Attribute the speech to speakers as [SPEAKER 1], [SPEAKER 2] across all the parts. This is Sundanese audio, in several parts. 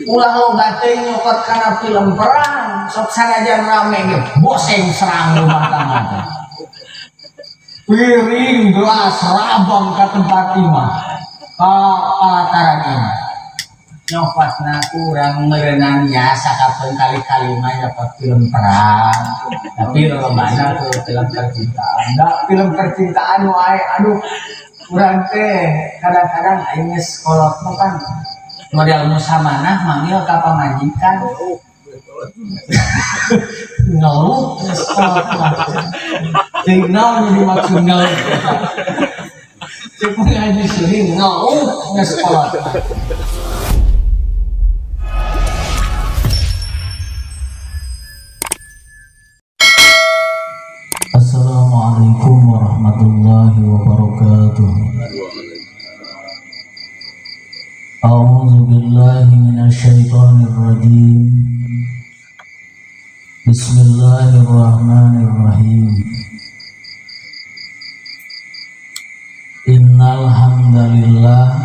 [SPEAKER 1] Ulah loba teuing nyokot kana film perang, sok sanajan rame ge boseng serang rumah tangga teh. Piring gelas rabang ka tempat imah, ka palataran imah. Nyokotna kurang meureunan ya sakapeun kali-kali mah nyokot film perang, tapi lolobana tuh film percintaan. Da film percintaan wae, aduh, urang teh kadang-kadang aing geus kolot mah kan model musamanah manggil ka pamajikan ngeluh geus kolot mah. Teuing naon nu dimaksud ngeluh eta. Cek ngaji suri ngeluh geus kolot mah.
[SPEAKER 2] Assalamualaikum warahmatullahi wabarakatuh. A'udzu billahi minasyaitonir rajim. Bismillahirrahmanirrahim. Innal hamdalillah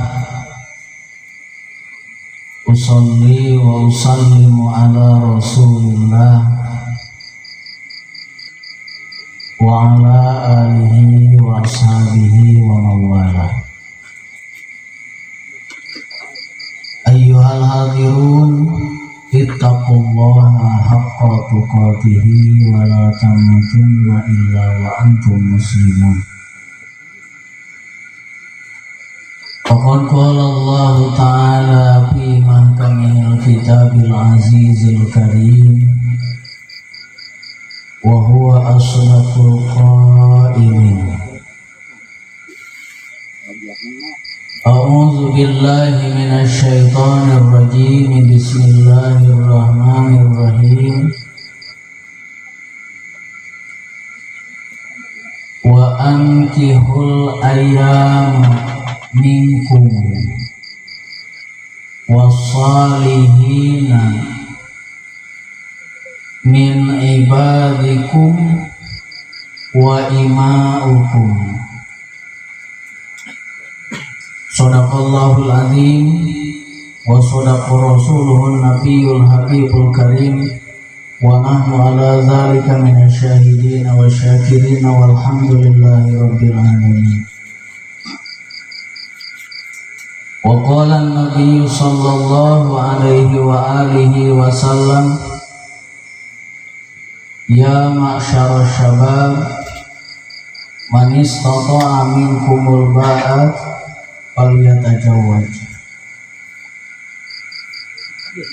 [SPEAKER 2] usalli wa usallimu ala Rasulillah wa ala alihi wa ashabihi wa mawala. Ayyuhal hadirun, ittaqullaha haqqa tuqatihi wa la tamutunna illa wa antum muslimun. Faqad qala Allahu ta'ala fi mahkamihil kitabil azizil karim wa huwa asdaqul qailin. A'udzu billahi minasy syaithanir rajim. Bismillahirrahmanirrahim. Wa ankihul ayyama minkum wassalihina min ibadikum wa ima'ukum. Shadaqallahul azim wa shadaqa rasuluhun nabiyul habibul karim wa nahnu ala dzalika minasyahidin wa syakirin walhamdulillahi rabbil alamin. Wa qala an-nabiy sallallahu alaihi wa alihi wasallam, ya ma'syara syabab man istata'a minkumul ba'at falyatajawwaj.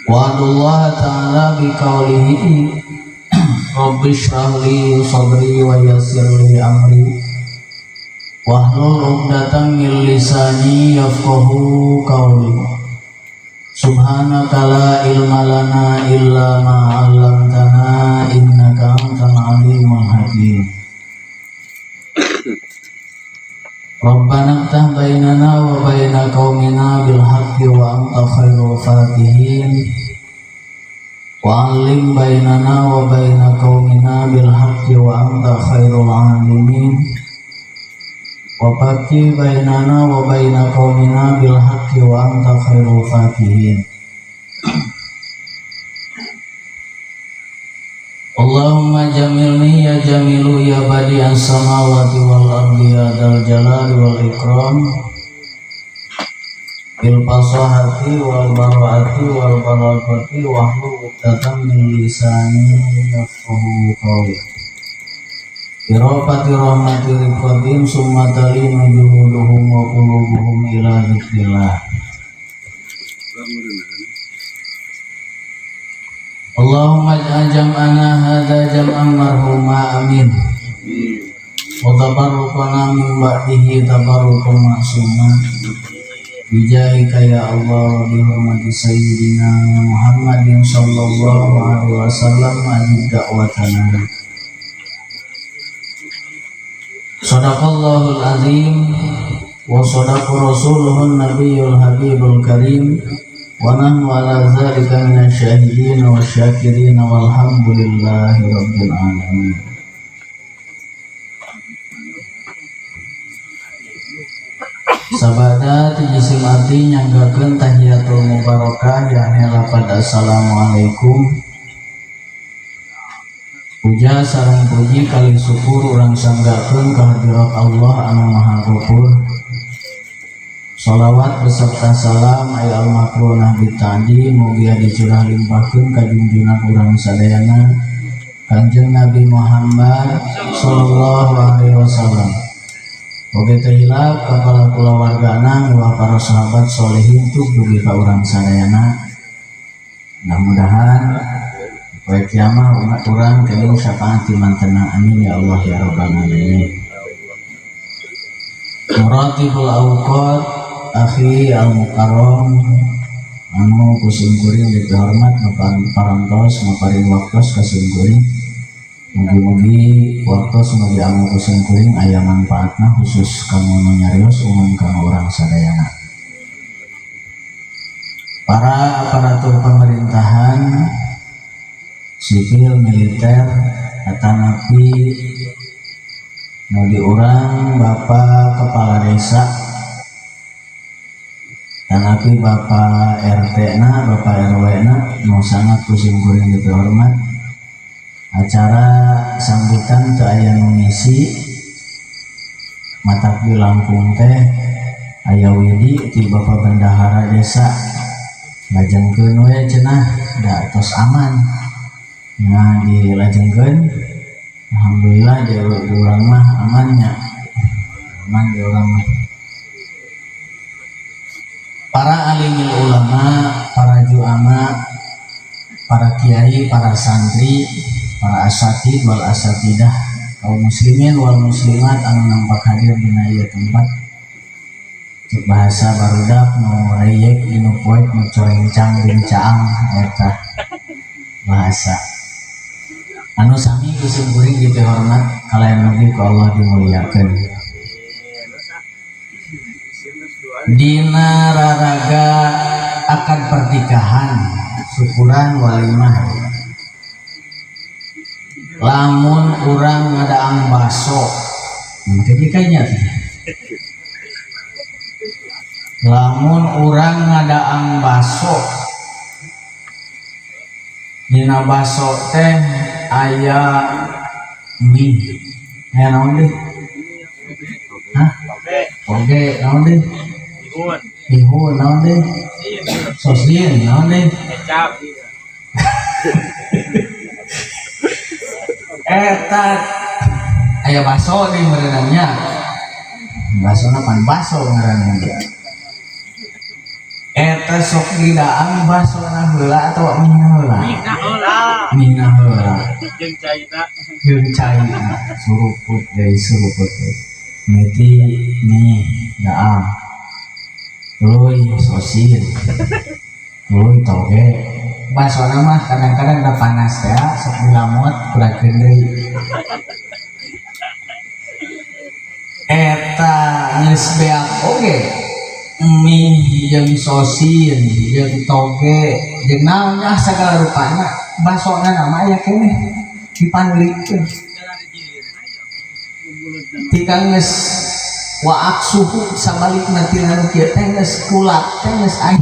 [SPEAKER 2] Wa Allah ta'ala biqaulihi rabbi shrah li sadri wa yassir li amri wahlul 'uqdatam min lisani yafqahu qawli. Subhanaka la ilma lana illa ma 'allamtana innaka antal alimul hakim. Rabbana ftah bainana wa baina qaumina bil haqqi wa anta khairul fatihin. Wa 'allim bainana wa baina qaumina bil haqqi wa anta khairul 'alimin. Wa faqih bainana wa baina qaumina bil haqqi wa anta khairul fatihin. Allahumma jamilni ya jamilu ya badi'as samawati wal ardi ya dzal jalali wal ikram bil fasahati wal bara'ati wal balaghati wahlul 'uqdatam min lisani yafqahu qawli. Birofati rahmati rifatim summa talinu juhuduhum wa qulubuhum ila dzikrillah. Allahumma ij'al jam'ana hadza jam'an marhuma amin. Wa tabarruqana min ba'dihi tabarruqan ma'suma. Bijahika ya Allah bi hurmati sayyidina Muhammadin sallallahu alaihi wasallam ajib da'watana. Shadaqallahul azim wa shadaqa rasuluhun nabiyul habibul karim wa nahnu ala dzalika minasyahidin wasyakirin walhamdulillahi rabbil alamin. Sabada ti jisim abdi nyanggakeun tahiyatul mubarakah yakni lapad assalamualaikum. Puja sareng puji kali syukur urang sanggakeun kehadirat Allah anu Maha Ghafur. Salawat beserta salam aya al-makrunah bitadi mugia dicurah limpahkeun ka junjungan urang sadayana Kanjeng Nabi Muhammad sallallahu alaihi wasallam. Oge teu hilap ka para kulawargana miwah para sahabat solehin tug dugi ka urang sadayana. Mudah-mudahan poe kiamah umat urang kenging syafaat ti mantena, amin ya Allah ya rabbal alamin. Muratibul awqat akhi al mukarram anu ku sim kuring dihormat parantos maparin waktos ka sim kuring. Mugi-mugi waktos nu dianggo ku sim kuring aya manfaatna khusus kanggo nu nyarios, umum kanggo urang sadayana. Para aparatur pemerintahan sipil militer atanapi nu diurang Bapak Kepala Desa tanapi Bapak RT na, Bapak RW na nu sangat ku sim kuring dihormat. Acara sambutan teu aya nu ngisi, matak di langkung teh aya widi ti Bapak Bendahara Desa, lajengkeun we cenah da tos aman. Nah, dilajengkeun, alhamdulillah di urang mah amannya, aman di urang mah. Para alimil ulama, para juama, para kiai, para santri, para asatid wal asatidah, kaum muslimin wal muslimat anu nampak hadir dina ieu tempat. Cek bahasa barudak nu reyek nu poek nu corencang jeung caang eta bahasa. Anu sami ku sim kuring dipihormat kalayan mugi ku Allah dimuliakeun. Dina raraga akad pernikahan, syukuran, walimah, lamun urang ngadaang baso jadi kayaknya tuh. Lamun urang ngadaang baso, dina baso teh aya mie, aya naon deui? Hah? Oge, naon deui? Bihun, naon deui? Sosin, naon deui?
[SPEAKER 3] Kecap.
[SPEAKER 1] Eta aya baso di merenangnya. Basona pan baso ngaranna ge. Eta sok didaang basona heula atawa mie heula? Mie heula.
[SPEAKER 3] Jeung caina.
[SPEAKER 1] Jeung caina suruput deui, suruput deui. Miti mie daang. Tuluy sosin. Tuluy toge. Basona mah kadang-kadang udah panas ya, sok dilamot kurakeun deui. Eta geus beak oge mie jeung sosin jeung toge jeung naon ah sagala rupana basona nama aya keneh dipanlikeun. Tika geus waak suhu sabalikna tina nu kieu teh geus kulak teh geus aya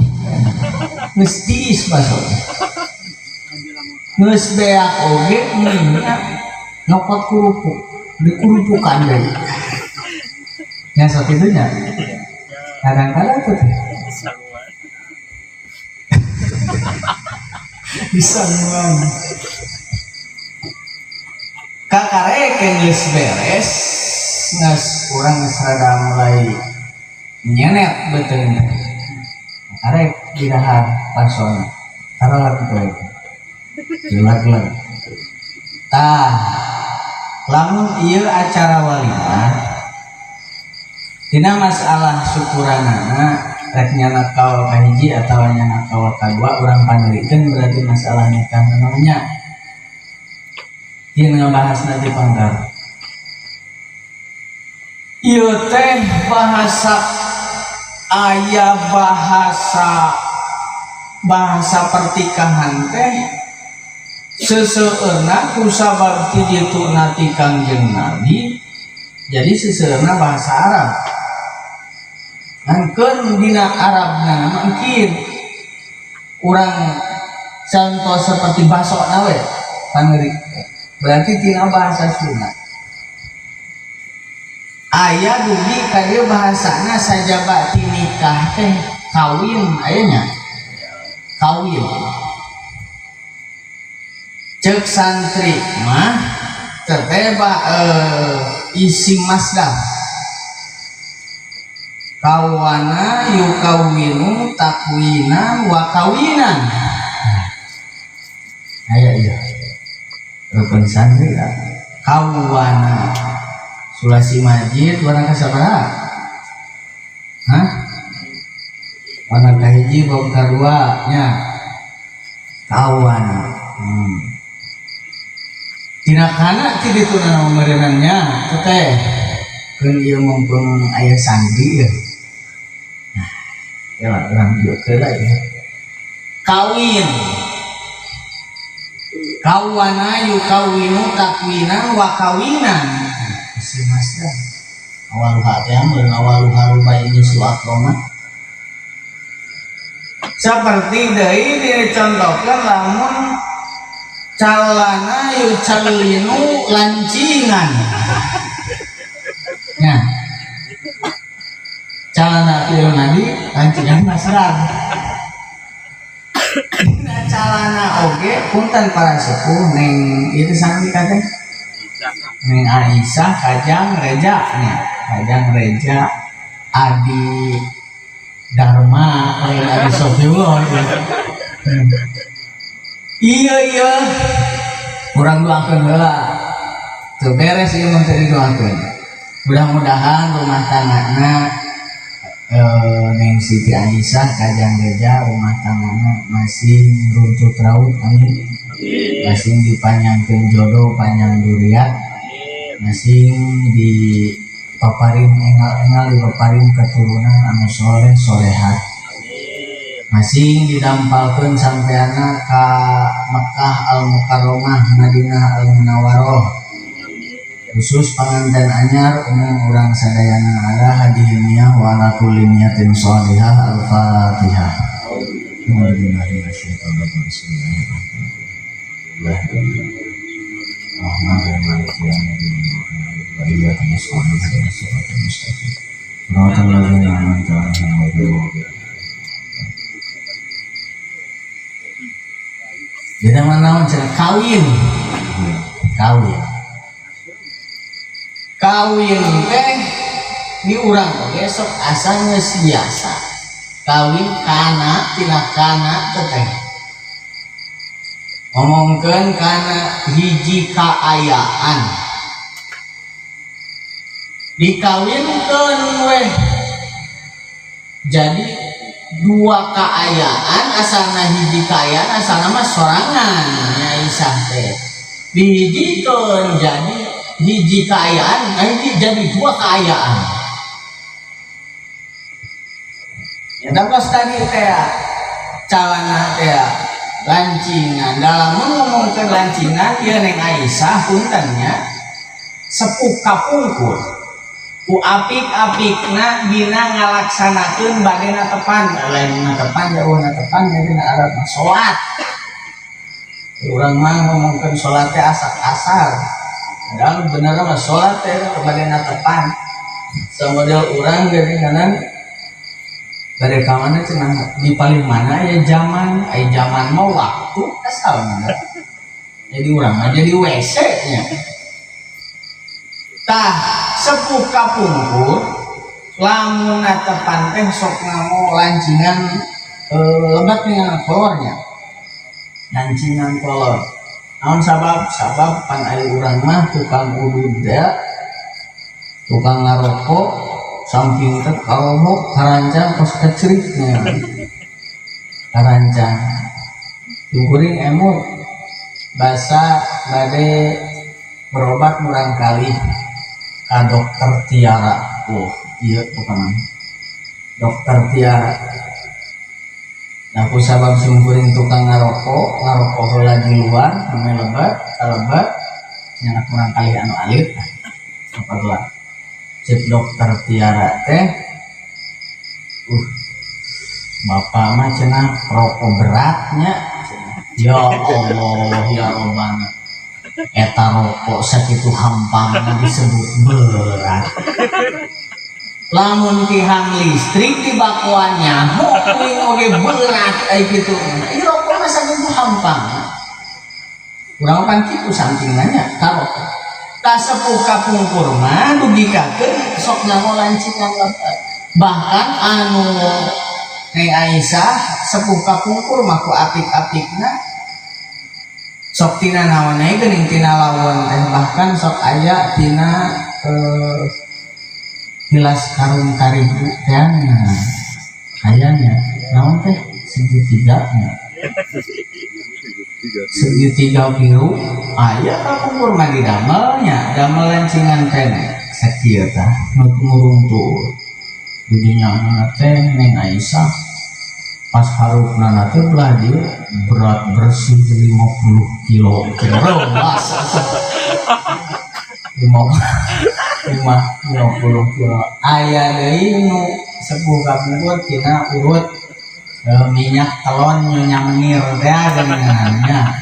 [SPEAKER 1] geus tiis basona. Geus beak oge mie nyokot kerupuk dikurupukan deui. Yang saat itunya kadang-kadang tuh bisa ngulang kakarek geus beres geus urang geus rada mulai nyenet beuteung teh kakarek didahar pasona tarolah kitu we dilag-lag. Tah lamun ieu acara walimah dina masalah syukuranana rek nyana kaul kahiji atawa nyana kaul kadua urang panelikeun berarti masalah nikah namanya ieu ngabahas nanti pangkar ieu teh bahasa aya bahasa bahasa pertikahan teh seseueurna kusabab ti dituna ti Kangjeng Nabi jadi seseueurna bahasa Arab. Ngankeun dina Arabna mungkin urang contoh seperti baso nawe pangeri. Berarti tina bahasa Sunda. Aya dugi ka dieu bahasana sajaba ti nikah teh kawin aya nya. Kawin. Cek santri mah teteba isim masdar. Kawana yukawinu takwinan wa kawinan. Aya ieu. Rukun santri lah. Kawana Sulasi Majid warna kasabaraha? Hah? Warna kahiji bab kadua nya. Kawana. Tina kana ti ditu na meureunan nya teh. Keun ieu mumpung aya santri ieu. Nah, ya urang dieu heula ieu. Kawin. Kawana yukawinu takwinan wa kawinan. Isim masdar. Awaluha teh meureun awaluha rubai nyusu akroma. Seperti deui dicontohkeun lamun calana yucallinu lancingan. Nya. Calana fi'il madi lancingan masdar. Dina calana oge punten para sepuh neng ieu teh sami ka teh. Neng Aisyah kajang Reja nya, kajang Reja Adi Dharma lain Adi Sofiullah ieu. Iya iya urang doakeun heula. Teu beres ieu mun teu didoakeun. Mudah-mudahan rumah tanggana Neng Siti Aisyah kajang Reja rumah tanggana masih runtut raut amin. Masih dipanjangkeun jodoh panjang duriat. Masih dipaparin engal-engal dipaparin keturunan anu soleh solehat. Masih didampalkeun sampeana ka Mekah Al Mukarramah Madinah Al Munawwarah. Khusus panganten anyar umum urang sadayana ala hadhihi niyah wa ala kulli niyatin shalihah. Al-Fatihah. Jadi mana cenah kawin. Kawin. Kawin teh di urang oge sok asa geus biasa. Kawin kana tina kana teh. Ngomongkeun kana hiji kaayaan. Dikawinkeun weh. Jadi dua kaayaan asalna hiji kaayaan asalna mah sorangan nya Aisyah teh. Dihijikeun jadi hiji kaayaan, nah hiji jadi dua kaayaan. Ya kos tadi teh calana teh lancingan. Dalam ngomongkeun lancingan ieu Neng Aisyah punten nya sepuh kapungkur. Ku apik-apikna dina ngalaksanakeun badena tepan, lain na tepan jauh na tepan jadi na Arab mah salat. Urang mah ngomongkeun salat teh asak-asar. Padahal bener mah salat teh badena tepan. Samodel urang geuninganan bade ka mana cenah di paling mana aya zaman, aya zaman mah waktu asalna. Jadi urang mah jadi WC nya. Tah sepuh kapungkur lamun tepan teh sok nganggo lancingan lebat dengan kolornya. Lancingan kolor. Naon sabab? Sabab pan ari urang mah tukang udud teh, tukang ngarokok samping teh karohok karancang kos keceriknya. Karancang. Kuring emut basa bade berobat murang kali ka dokter Tiara. Oh, iya bukan dokter Tiara. Nah, ku sabab simkuring tukang ngarokok, ngarokok heula di luar, ame lebat, kalebat, nyanak murang kali anu alit. Apa gelar? Cek dokter Tiara teh Bapak mah cenah rokok beratnya. Ya Allah ya Robbana, eta rokok sakitu hampangna disebut berat. Lamun tihang listrik di bakuan nyaho kuing oge berat ai kitu. Ieu rokok mah sakitu hampang. Urang pan kitu saking nanya ka rokok. Tah sepuh kapungkur mah dugikakeun sok nyaho lancingan lebat. Bahkan anu Neng Aisyah sepuh kapungkur mah ku apik-apikna sok tina naon we geuning, tina lawon teh, bahkan sok aya tina tilas karung karibu teh aya nya, naon teh, segitiga nya, segitiga biru aya kapungkur mah didamelnya, damel lancingan kene sakieu tah nu ngurung tuh. Didinya teh Neng Aisyah pas harupna teh belah dieu berat bersih 50 kilo rewas, 50 kilo. Aya deui nu sepuh kapungkur tina urut minyak telon nyonya menir teh geuningan nya.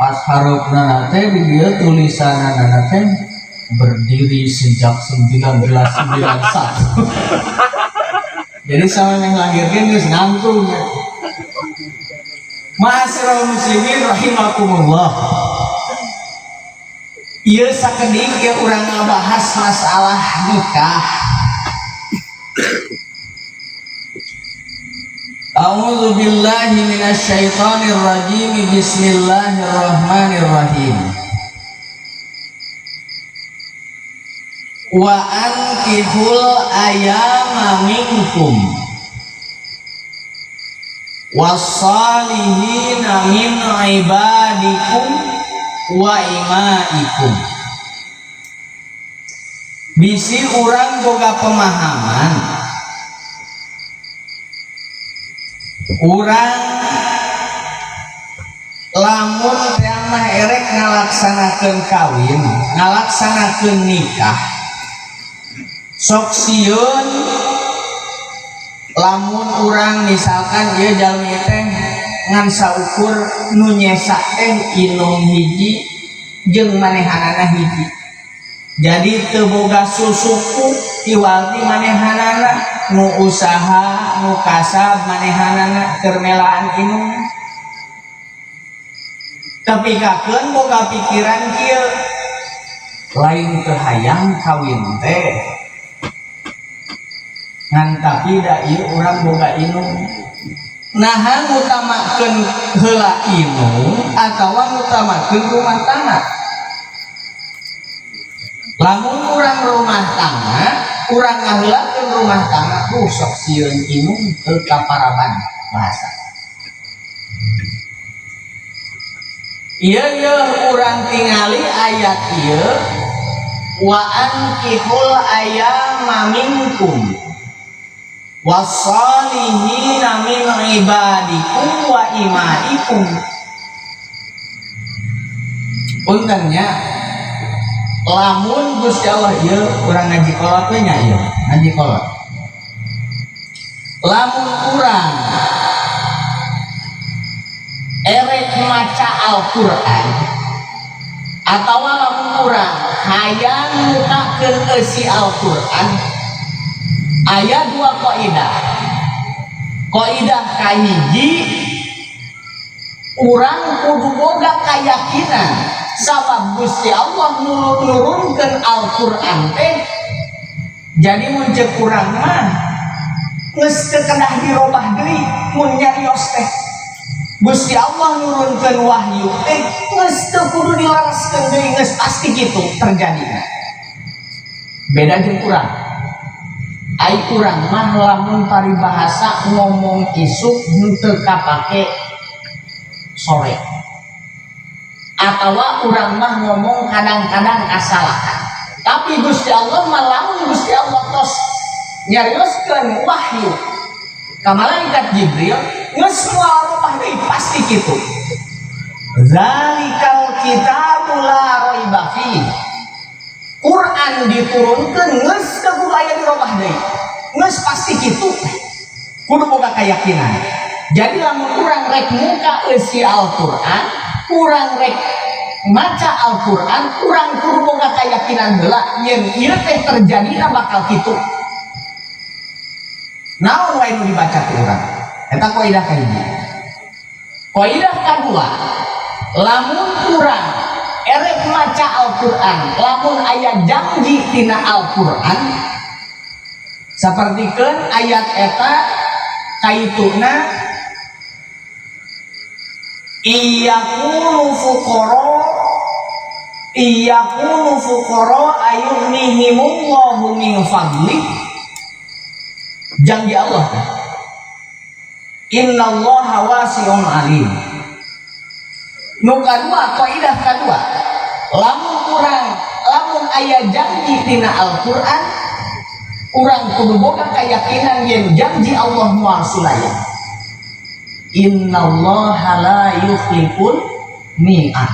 [SPEAKER 1] Pas harupna teh di dieu tulisanna teh berdiri sejak 1991. Jadi sama yang lahirkan geus ngantung ya. Ma'asyiral muslimin rahimakumullah. Ieu sakedik ya urang ngabahas masalah nikah. A'udzu billahi minasyaitonir rajim. Bismillahirrahmanirrahim. Wa ankihul ayama minkum wassalihina min ibadikum wa imaikum. Bisi urang boga pemahaman, urang lamun teh mah erek ngalaksanakeun kawin, ngalaksanakeun nikah, sok sieun lamun urang misalkan ieu jalmi teh ngan saukur nu nyesa teh inung hiji jeung manehanana hiji, jadi teu boga susuku iwal ti manehanana, nu usaha nu kasab manehanana keur melaan inung. Tapi kakeun boga pikiran kieu, lain teu hayang kawin teh ngan tapi da ieu urang boga inung, naha ngutamakeun heula inung atawa ngutamakeun rumah tangga. Lamun urang rumah tangga, urang ngaheulakeun rumah tangga, sok sieun inung teu kaparaban bahasa. Ieu ieu urang tingali ayat ieu, wa ankihul ayama minkum wassalihina min ibadikum wa imaikum. Puntennya lamun Gusti Allah ieu urang ngaji kolot we nya, ieu ngaji kolot. Lamun urang erek maca Al-Qur'an atawa lamun urang hayang mukakeun eusi Al-Qur'an, aya dua kaidah. Kaidah kahiji, urang kudu boga keyakinan sabab Gusti Allah nurunkeun Al-Qur'an teh. Jadi mun ceuk urang mah geus teu kedah dirobah deui mun nyarios teh. Gusti Allah nurunkeun wahyu teh geus teu kudu dilaraskeun deui, geus pasti kitu terjadina. Beda jeung urang. Ai urang mah lamun paribahasa ngomong isuk henteu kapake sore. Atawa urang mah ngomong kadang-kadang kasalahan. Tapi Gusti Allah mah lamun Gusti Allah tos nyarioskeun wahyu ka malaikat Jibril, geus moal robah deui, pasti kitu. Zalikal kitabu la raiba fihi. Quran diturunkeun geus teu kudu aya dirobah deui. Geus pasti kitu. Kudu boga keyakinan. Jadi lamun urang rek muka eusi Al-Qur'an, urang rek maca Al-Qur'an, urang kudu boga keyakinan heula yen ieu teh terjadina bakal kitu. Naon wae nu dibaca ku urang. Eta kaidah kahiji. Kaidah kadua, lamun urang erek maca Al-Qur'an, lamun aya janji tina Al-Qur'an, sapertikeun ayat eta kaituna, in yakunu fuqara, in yakunu fuqara yughnihimullahu min fadli. Janji Allah kan, innallaha wasi'un alim. Nu kadua, kaidah kadua, lamun urang, lamun aya janji tina Al-Qur'an, urang kudu boga keyakinan yen janji Allah moal sulaya. Innallaha la yukhliful mi'ad.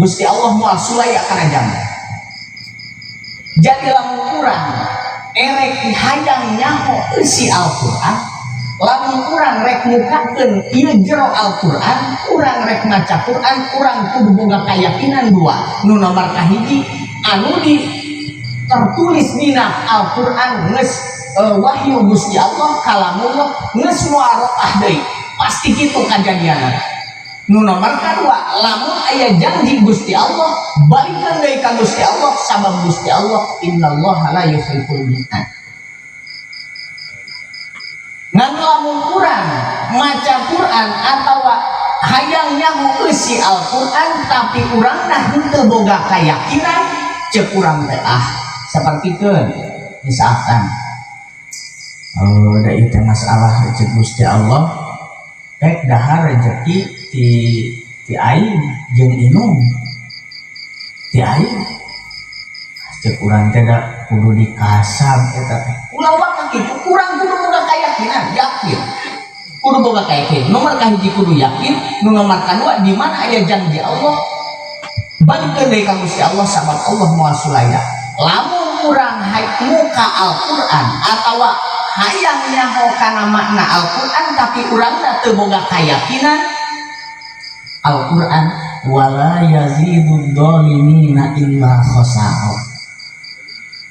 [SPEAKER 1] Gusti Allah moal sulaya kana janji. Jadi lamun urang erek hayang nyaho eusi Al-Qur'an, lamun urang rek mukakeun ieu jero Al-Qur'an, urang rek maca Qur'an, urang kudu boga keyakinan dua. Nu nomor kahiji, anu di tertulis dina Al-Qur'an geus wahyu Gusti Allah, kalamullah, geus moal rotah deui, pasti kitu kajadianna. Nu nomor kadua, lamun aya janji Gusti Allah, balikeun deui ka Gusti Allah, sabab Gusti Allah innallaha la yukhliful mi'ad. Ngan lamun urang maca Quran atawa hayang nyaho eusi Al-Quran, tapi urang nah henteu boga keyakinan, cek urang teh, ah, sapertikeun misalkan, oh, da ieu teh masalah, cek Gusti Allah rek dahar rezeki ti ti aing jeung inum ti aing, cek urang teh da kudu dikasab eta teh. Ulah waka kitu. Urang kudu boga keyakinan, yakin, kudu boga keyakinan. Nomor kahiji kudu yakin, nu nomor kadua, di mana aya janji Allah, balikeun deui ka Gusti Allah, sabab Allah moal sulaya. Lamun urang hayang muka Al-Qur'an atawa hayang nyaho kana makna Al-Qur'an, tapi urangna teu boga keyakinan Al-Qur'an, wala yazidud dzalimina illa khasara.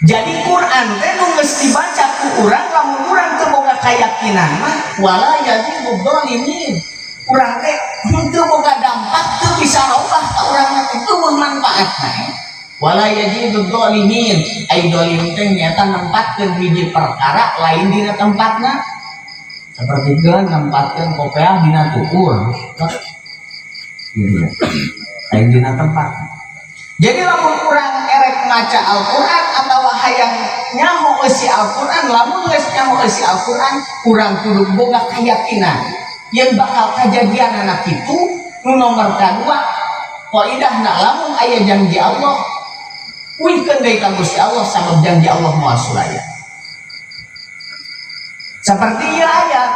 [SPEAKER 1] Jadi Quran teh nu geus dibaca ku urang, lamun urang teu boga keyakinan mah, wala yazidud dzalimin, urang teh henteu boga dampak, teu bisa robah ka urang teh, teu manfaatna. Wala yazidud dzalimin, ai zalim teh nyaeta nempatkeun hiji perkara lain dina tempatna, sapertikeun nempatkeun kopeah dina tuur. Iya, lain dina tempat. Jadi lamun urang erek maca Al-Qur'an atau hayang nyaho eusi Al-Qur'an, lamun geus nyaho eusi Al-Qur'an, urang kudu boga keyakinan yen bakal kajadian anak itu. Nu nomor kadua, kaidahna, lamun aya janji Allah, uihkeun deui ka Gusti Allah, sabab janji Allah moal sulaya. Seperti ieu ayat,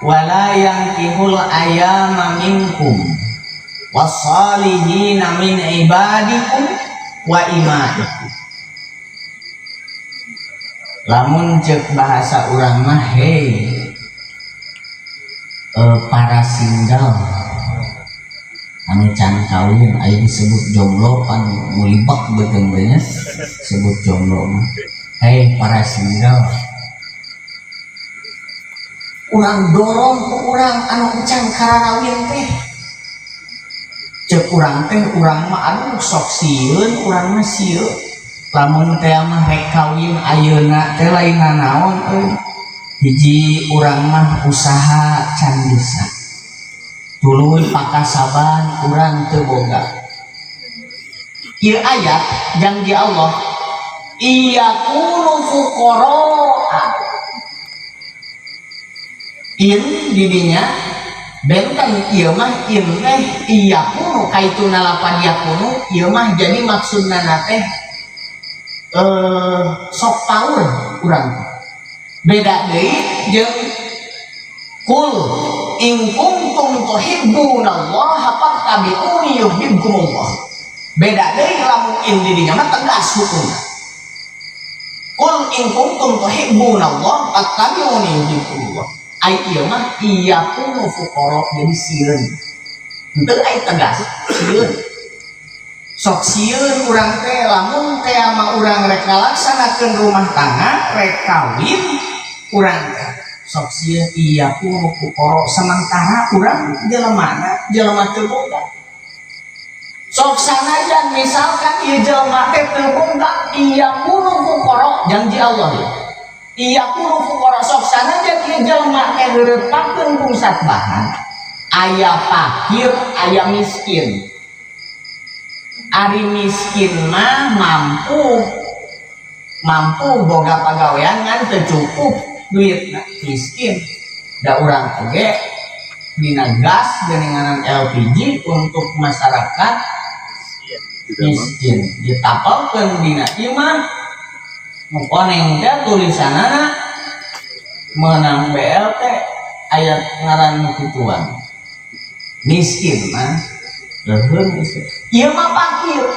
[SPEAKER 1] wala yankihul ayyama minkum wassalihina min ibadikum wa imaikum. Lamun cek bahasa urang mah, hei, para single anu can kawin, aya disebut jomblo pan mulibak beuteung teh nya, sebut jomblo mah. Hei para single, urang dorong ku urang anu can kararawin teh, cek urang teh, urang mah aduh sok sieun, urang mah sieun lamun teh mah rek kawin ayeuna teh, lain nanaon euy, hiji urang mah usaha can bisa, tuluy pakasaban urang teu boga. Ieu ayat janji Allah, in yakunu fuqara, in didinya benten ieu mah, in teh in yakunu kaituna lapan yakunu ieu mah. Jadi maksudna teh sok paur urang, beda deui jeung qul in kuntum tuhibbunallaha fattabi'uni yuhibbukumullah. Beda deui lamun in didinya mah tegas hukumna. Qul in kuntum tuhibbunallah fattabi'uni yuhibbukumullah. Ai ieu mah iyakunu fuqara jadi sieun. Henteu ai tegas sieun. Sok sieun urang teh lamun teh mah urang rek ngalaksanakeun rumah tangga, rek kawin urang teh. Sok sieun iyakunu fuqara sementara urang jelemana jelema teu boga. Sok sanajan misalkan ieu jelema teh teu boga iyakunu fuqara janji Allah ya. Iyakunu fuqara sok sanajan ieu jelema teh heurepakeun pungsat bahan. Aya fakir, aya miskin. Ari miskin mah mampu. Mampu boga pagawean ngan teu cukup duitna miskin. Da urang oge dina gas geuninganan LPG untuk masyarakat miskin ditapelkeun dina imah nu koneng teh tulisanana menang BLT aya ngaran kituan miskin mah leuheung miskin ieu mah fakir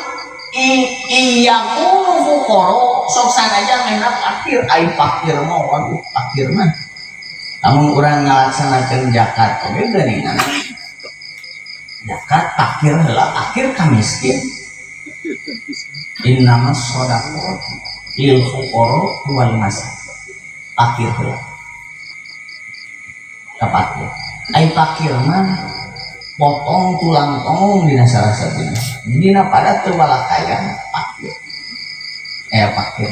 [SPEAKER 1] iyakunu fuqara sok sanajan mehna fakir ai fakir mah waduh fakir mah lamun urang ngalaksanakeun zakat oge geuningan zakat fakir heula fakir ka miskin. Innamas shadaqat lil fuqara wal masakin. Fakir heula ka fakir. Ai fakir mah potong tulang tong dina salah satunya. Dina pada teu balakaya fakir. Fakir.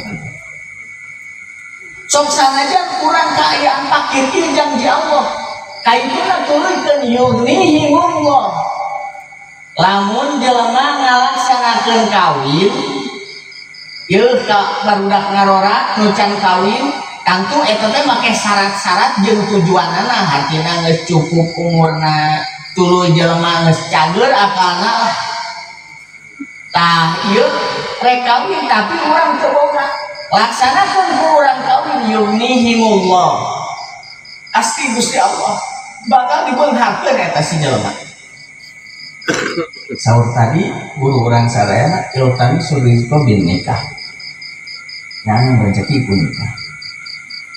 [SPEAKER 1] Sok sanajan kurang kaayaan fakir ieu janji Allah. Kaituna tuluykeun yughnihimullah. Lamun jelema ngalaksanakeun kawin ieu ka barudak ngarora nu can kawin tangtu eta teh make syarat-syarat jeung tujuanana hartina geus cukup umurna tuluy jelema geus cager akalna lah. Tah ieu rek kawin tapi urang teu boga laksanakeun ku urang kawin yughnihimullah pasti Gusti Allah bakal dibeungharkeun eta si jelema. Sahur tadi guru urang sadayana iltamisul rizqa bin nikah. Jangan rezeki ku nikah.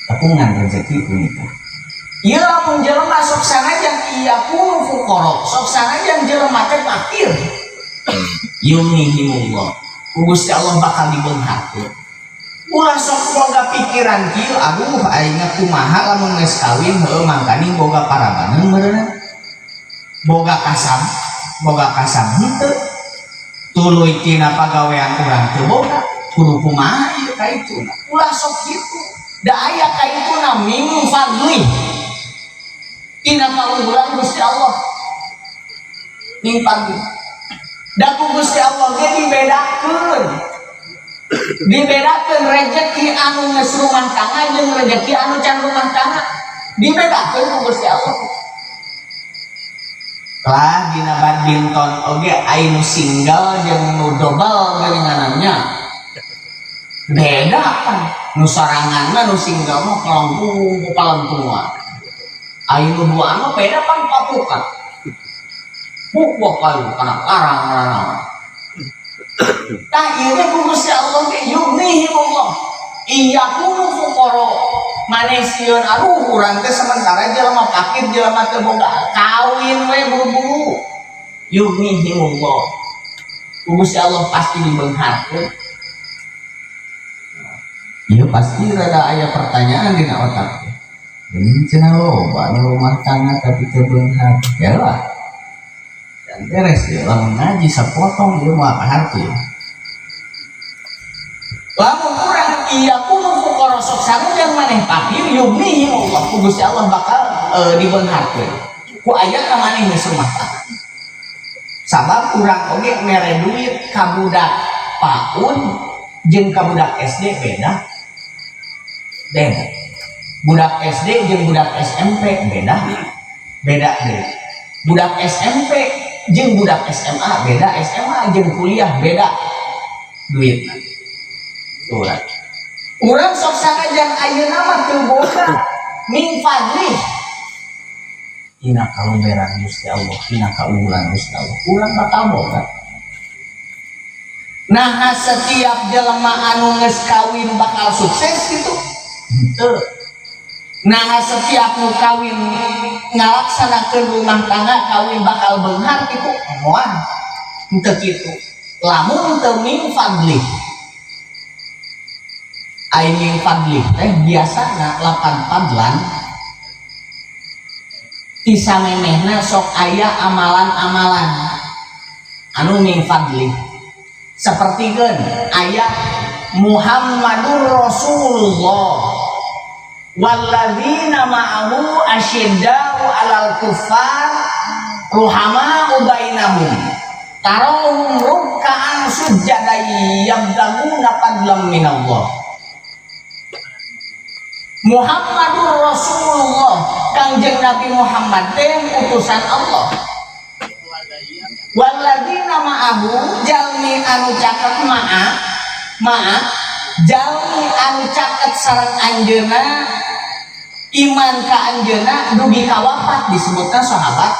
[SPEAKER 1] Tepungan rezeki ku nikah. Ieu lamun jelema sok sanajan iyakunu fuqara, sok sanajan jelema teh fakir. Yughnihimullah. Ku Gusti Allah bakal dibeungharkeun. Ulah sok boga pikiran kieu, aduh aing kumaha lamun geus kawin heueuh mangkaning boga parabaneun meureunna. Boga kasam, boga kasam henteu. Tuluy tina pagawean urang teu boga, kudu kumaha ieu ka ituna. Ulah sok kitu. Da aya ka ituna min fadli. Tina kaunggulan Gusti Allah. Min fadli. Da ku Gusti Allah ge dibedakeun. Dibedakeun rezeki anu geus rumah tangga jeung rezeki anu can rumah tangga. Dibedakeun ku Gusti Allah. Lah dina badminton oge aya nu single jeung nu double geuninganannya. Beda kan. Nu sorangan mah nu single mah kelengkung ku palengkung wae. Aya nu duaan mah beda pan papukan. Buk buk kayu kana karang ngaranna. Tah ieu teh ku Gusti Allah teh yughnihimullah. Iyakunu fuqara. Maneh sieun aduh urang teh sementara jelema fakir jelema teu boga kawin we buru-buru. Yughnihimullah. Ku Gusti Allah pasti dibeungharkeun. Ieu pasti rada aya pertanyaan dina otak. Ini cenah loba nu rumah tangga tapi teu beunghar. Ya lah. Dan beres ya lamun ngaji sapotong ieu mah harti. Lamun urang iyakunu fuqara sok sanajan maneh fakir yughnihimullah ku Gusti Allah bakal dibeungharkeun. Ku ayana maneh geus rumah tangga. Sabab urang oge mere duit ka budak PAUD jeung ka budak SD beda. Beda. Budak SD jeung budak SMP beda. Beda deui. Budak SMP jeung budak SMA beda, SMA jeung kuliah beda duit. Urang. Urang sok sanajan ayeuna mah teu boga min fadli. Tina kaluberan Gusti Allah, tina kaunggulan Gusti Allah. Urang bakal boga. Nah, setiap jelema anu geus kawin bakal sukses gitu? Henteu. Nah, setiap nu kawin ngalaksanakeun rumah tangga kawin bakal beunghar gitu? Moal, henteu kitu. Lamun teu min fadlih. Ai min fadlih teh biasana lapan fadlan ti samemehna sok aya amalan-amalan anu min fadlih, sapertikeun aya Muhammadur Rasulullah walladzina ma'ahu asyidda'u 'alal kuffar ruhama'u bainahum tarahum ruk'an sujjadan yabtaguna fadlan minallah. Muhammadur Rasulullah, Kangjeng Nabi Muhammad teh utusan Allah. Walladzina ma'ahu, jalmi anu caket ma'a ma'a, jalmi anu caket sareng anjeunna, iman ka anjeunna dugi ka wafat disebutna sahabat.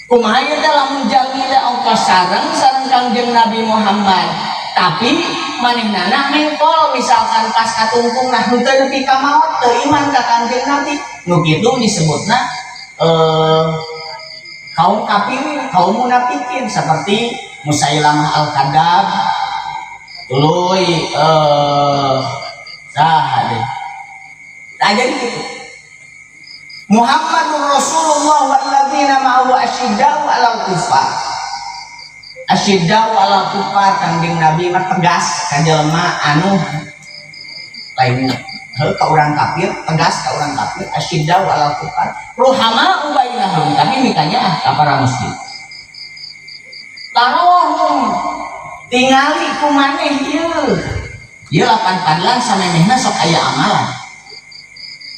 [SPEAKER 1] Kumaha ieu teh lamun jalmi teh ongkos sareng sareng Kangjeng Nabi Muhammad, tapi manehnana mengkol, misalkan pas katungkung nah henteu nepi ka maot teu iman ka Kangjeng Nabi, nu kitu disebutna kaum kafirin, kaum munafikin, seperti Musailamah al-Kadzab, tuluy saha deh. Nah, jadi gitu. Muhammadur Rasulullah walladzina ma'ahu asyidda'u 'alal kuffar. Asyidda'u 'alal kuffar, Kangjeng Nabi mah tegas ka jelema anu lain heuh ka urang kafir, tegas ka urang kafir, asyidda'u 'alal kuffar ruhama'u bainahum, tapi mikanya ka para muslim. Tarahum, tingali ku maneh ieu. Ieu lapan fadlan samemehna sok aya amalan.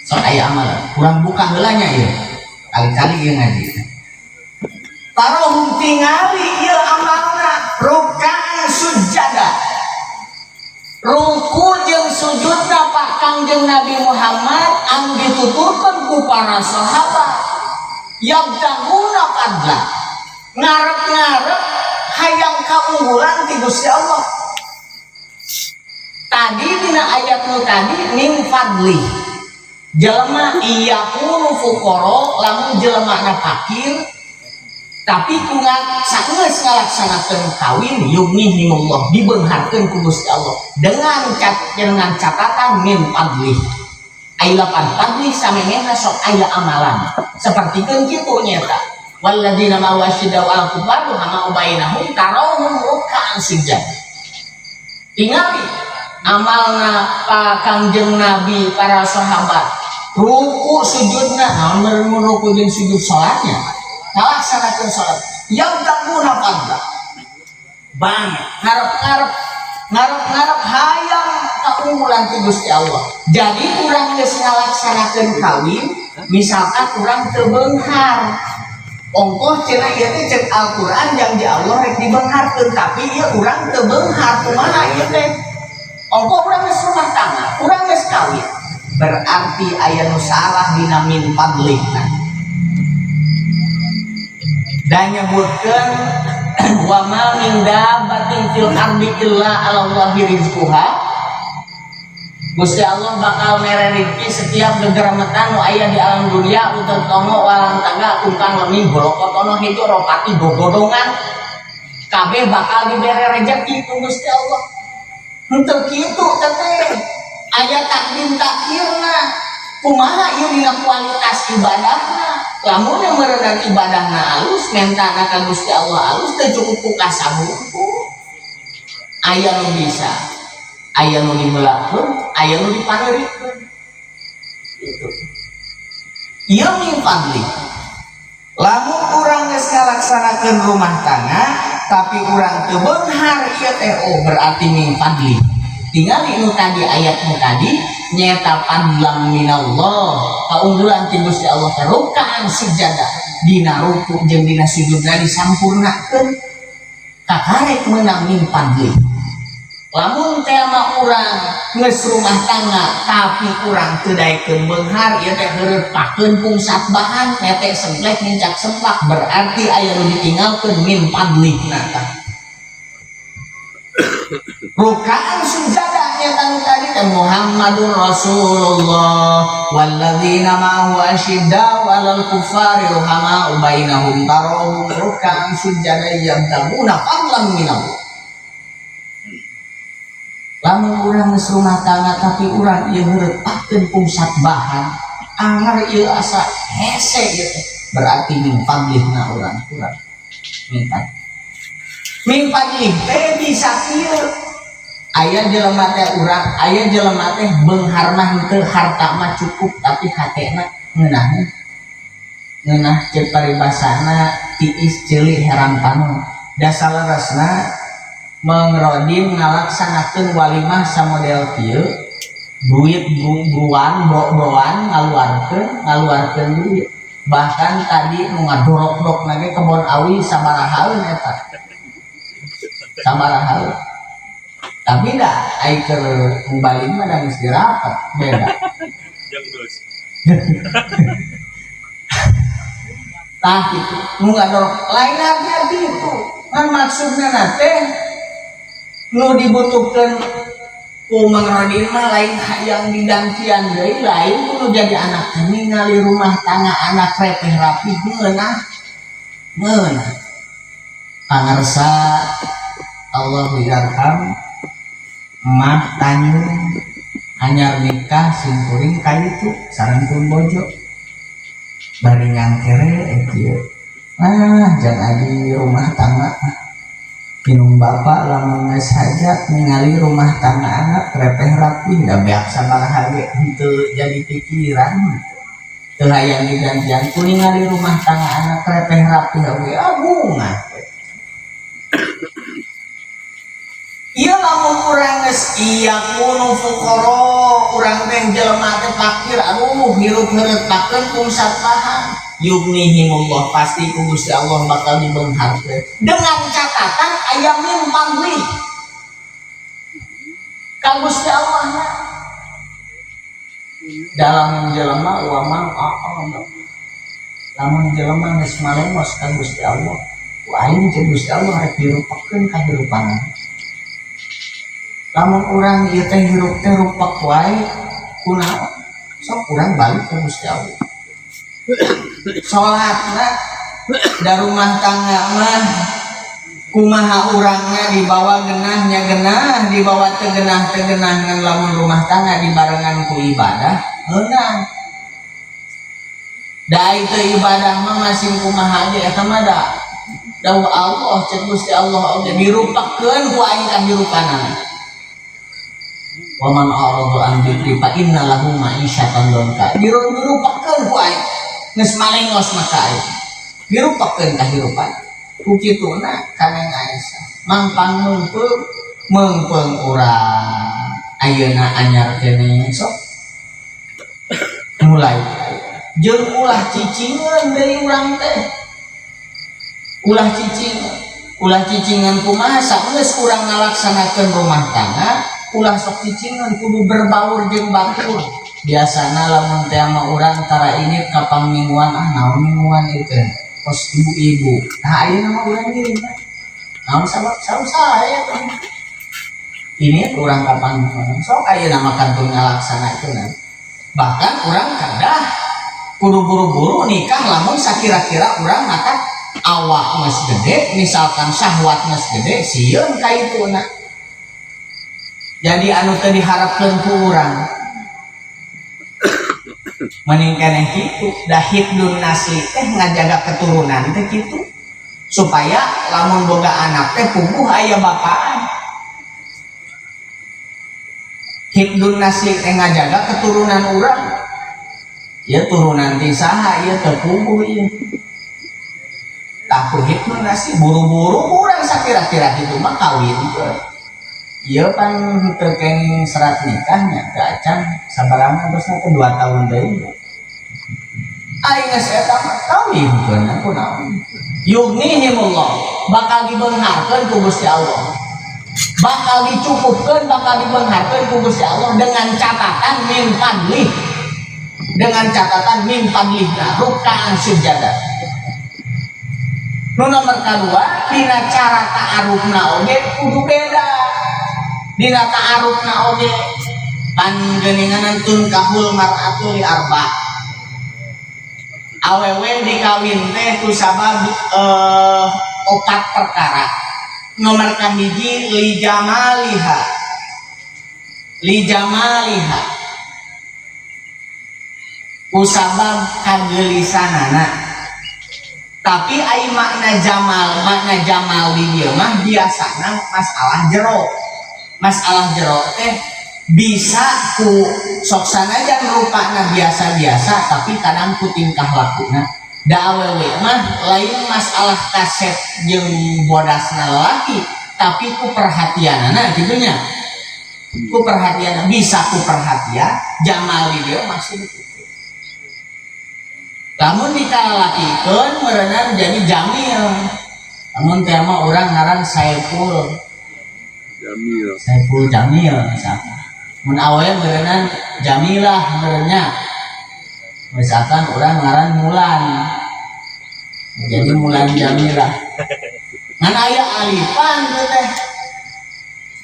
[SPEAKER 1] Sok aya amalan. Kurang buka heula nya ieu. Kali-kali ieu ngaji. Tarahum, tingali ieu amalna, ruk'an sujada. Ruku jeung sujudna Pak Kangjeng Nabi Muhammad anu dituturkeun ku para sahabat. Yabtaguna fadla. Ngarep-ngarep hayang kaunggulan ti Gusti Allah. Tadi dina ayat nu tadi min fadli. Jelema iyakunu fuqara, lamun jelema na fakir tapi ku sageus ngalaksanakeun kawin, yughnihimullah, dibeungharkeun ku Gusti Allah dengan catatan min fadli. Ai lapan fadli samemehna sok aya amalan. Sapertikeun kitu nyata. Walladzina ma'ahu asyidda'u 'alal kuffar ruhama'u bainahum tarahum ruk'an sujud. Tingali amalna Pak Kangjeng Nabi, para sahabat, ruku sujudna. Naon meureun ruku jeung sujud? Salatnya, ngalaksanakeun salat. Yabtaguna fadla, bang ngarep-ngarep ngarep-ngarep hayang kaunggulan ti Gusti Allah. Jadi urang geus ngalaksanakeun kawin, misalkan urang teu beunghar, ongkoh cenah ieu teh cek Al-Qur'an janji Allah rek dibeungharkeun, tapi ieu urang teu beunghar, kumaha ieu teh? Ongkoh urang geus rumah tangga, urang geus kawin, berarti aya nu salah dina min fadlihna. Dan nyebutkeun wa ma min dabbatin fil ardi illa 'ala Allahi rizquha. Gusti Allah bakal mere rezeki setiap gegeremetan nu aya di alam dunia, uteuk tongo, walang tangga, kungkang lemi, bolokotono hejo, ropati gogodongan, kabeh bakal dibere rezeki ku Gusti Allah. Henteu kitu teteh, aya takdim takhirna. Kumaha ieu dina kualitas ibadahna? Lamun yang meureunan ibadahna alus, mentana ka Gusti Allah alus, teu cukup ku kasab hungkul. Aya nu bisa, aya nu dimeulakeun, aya nu dipaneurikeun gitu. Ieu min fadli. Lamun urang geus ngalaksanakeun rumah tangga tapi urang teu beunghar ieu teh, oh berarti min fadli. Tingali nu tadi, ayat nu tadi nyata fadlan minallah, kaunggulan ti Gusti Allah teh ruk'an sujada, dina ruku jeung dina sujudna disampurnakeun, kakarek meunang min fadli. Lamun teh mah urang geus rumah tangga tapi urang teu daekeun beunghar, ieu teh heureut pakeun pungsat bahan, nete sengklek, nincak semplak, berarti aya nu ditinggalkeun min fadlihna tah. Rukaan sujada nya tadi teh Muhammadur Rasulullah walladzina ma'ahu asyiddau 'alal kuffari ruhamau bainahum tarahum rukaan sujada yabtaguna fadlan minallah. Lamun urang geus rumah tangga tapi urang ieu heureutakeun pungsat bahan anger ieu asa hese ieu teh, berarti min fadlihna urang kurang. Min fadlih teh bisa kieu. Aya jelema teh urang, aya jelema teh beunghar mah henteu, harta mah cukup tapi hatena ngeunah. Ngeunah ceuk paribasana tiis ceuli herang panon. Da saleresna Mang Rodin ngalaksanakeun walimah samodel kieu, duit buruan bro-broan ngaluarkeun duit. Bahkan tadi nu ngadorok-dorok ge kebon awi sabarahaeun eta. Sabarahaeun. Tapi dah ai keur balik mah da geus dirapat, beda.
[SPEAKER 3] Jeung geus.
[SPEAKER 1] Tah kitu, nu ngadorok lain artinya gitu. Kan maksudna teh nu dibutuhkeun ku Mang Rodin mah lain hayang didangkian deui, lain kudu jadi anak ningali rumah tangga anak repeh rapi ngeunah. Ngeunah. Pangarsa Allahu yarham mah tanyung anyar nikah simkuring ka itu sareng pun bojo bari nyangkere kieu. Ah jangan di rumah tangga minum bapak lamun geus hajat ningali rumah tangga anak repeh rapi da beak sabaraha ge henteu jadi pikiran teu hayang digantian ku ningali rumah tangga anak repeh rapi oge ah bunga. Ieu lamun urang geus iya kunu fuqara urang teh jelema teh fakir aduh hirup heureutakeun pungsat paha yughnihimullah pasti ku Gusti Allah bakal dibeungharkeun dengan catatan aya min fadli ka Gusti Allah na. Dalam jelema wa man a'rada lamun jelema geus malemos ka Gusti Allah ku aing jeung Gusti Allah rek dirupakeun kahirupan. Lamun urang ieu teh hirup teh rupak wae kunaon sok urang balik ka Gusti Allah. Salatna da rumah tangga mah kumaha urangna dibawa genahnya genah dibawa teu genah teu genah ngan lamun rumah tangga dibarengan ku ibadah ngeunah. Da itu ibadah mah masing kumaha ge eta mah da dawuh Allah ceuk Gusti Allah oge dirupakeun ku aing kahirupanana. Wa man a'rada an dzikri fa inna lahu ma'isyatan dhanka. Dirupakeun ku aing geus malengos maka aing. Dirupakeun kahirupan. Ku kituna kaneng Aisyah mangpang meungpeung meungpeung urang ayeuna anyar keneh sok mulai jeung ulah cicingeun deui urang teh. Ulah cicing, ulah cicingan kumaha sageus urang ngalaksanakeun rumah tangga ulah sok cicingan kudu berbaur jeung batur. Biasana lamun teh sama urang tara init ka pangmingguan ah naon mingguan ieu teh kos ibu-ibu. Nah ayeuna mah urang ngiring teh. Naon sabab sae teh. Ini urang ka pangmingguan. Sok ayeuna mah kantun ngalaksanakeun. Bahkan urang kedah kudu buru-buru nikah lamun sakira-kira urang maka awak geus gede misalkan syahwat geus gede sieun ka ituna. Jadi anu teu diharapkeun ku urang mending keneh kitu da hibdun nasli teh ngajaga keturunan teh kitu supaya lamun boga anak teh puguh aya bapaan. Hibdun nasli teh ngajaga keturunan urang ieu turunan ti saha ieu teu puguh ieu. Tah ku hibdun nasli buru-buru urang sakira-kira kitu mah kawin teh. Ieu pan teu kenging serat nikahnya teu acan sabarana geus teh 2 tahun deui. Aing geus eta mah kawin keun kunaon. Yughnihimullah bakal dibeungharkeun ku Gusti Allah. Bakal dicukupkeun, bakal dibeungharkeun ku Gusti Allah dengan catatan min fadlih. Dengan catatan min fadlihna rukaan sujada. Nu nomor kadua dina cara ta'arufna oge kudu beda. Dina ta'arufna oge pan geuninganan tunkahul mar'atu li arba. Awewe dikawin teh ku sabab opat perkara. Nomor kahiji li jamaliha. Li jamaliha. Ku sabab kageulisanana. Tapi ai makna jamal di dieu mah biasana masalah jero. Masalah jero teh bisa ku sok sanajan rupana biasa-biasa, tapi kadang ku tingkah lakuna. Da awewe mah lain masalah kasep jeung bodasna lalaki, tapi ku perhatianana kitu nya. Ku perhatian, bisa ku perhatian. Jamal di dieu maksud itu. Lamun dikalalakikeun meureunan jadi jamil. Lamun teh mah urang ngaran Saiful.
[SPEAKER 3] Jamil.
[SPEAKER 1] Saiful Jamil misalkan. Mun awewe meureunan Jamilah meureunnya. Misalkan urang ngaran Mulan. Jadi Mulan Jamilah. Ngan aya alifan teh teh.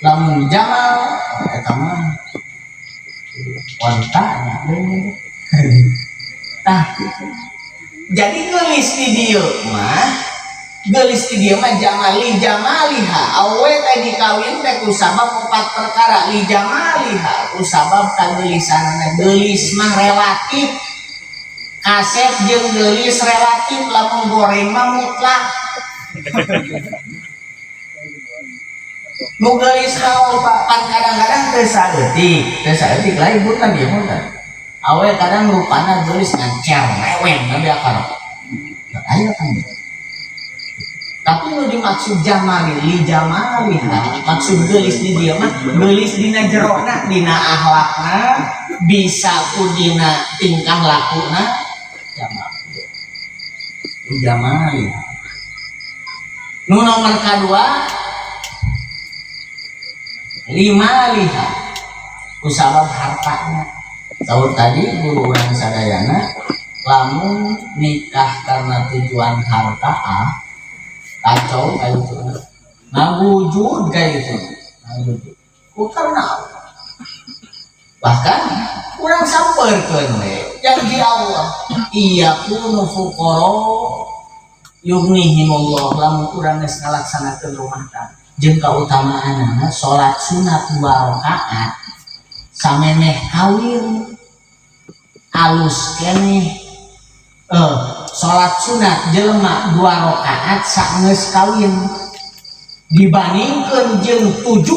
[SPEAKER 1] Lamun Jamal eta mah onta nya. Tah gitu. Jadi geulis di dieu mah, geulis di dieu mah jamali jamaliha. Awewe teh dikawin teh ku sabab opat perkara. Li jamaliha, ku sabab kageulisanana. Geulis mah relatif. Kasep jeung geulis relatif, lamun goreng mah mutlak. Nu geulis mah pan kadang-kadang teu saeutik, teu saeutik lain punten ieu punten. Awe kadang rupana geulis ngan cerewet tapi akar. Aya kan gitu. Tapi nu dimaksud jamali li jamaliha, maksud geulis di dieu mah geulis dina jerona, dina akhlakna, bisa ku dina tingkah lakuna jamal. Li jamali. Nu nomor kadua lima liha kusabab hartanya. Saur tadi guru urang sadayana, lamun nikah karena tujuan harta, ah, kacau kayak itu, ngawujud kayak itu, ngawujud. Ku karena Allah. Bahkan urang sampeurkeun we janji Allah, iya kunu fuqara yughnihimullah. Lamun urang geus ngalaksanakeun rumah tangga jeung kautamaanana salat sunat 2 rakaat samemeh kawin alus keneh, salat sunat jelema 2 rakaat saenggeus kawin dibandingkeun jeung 70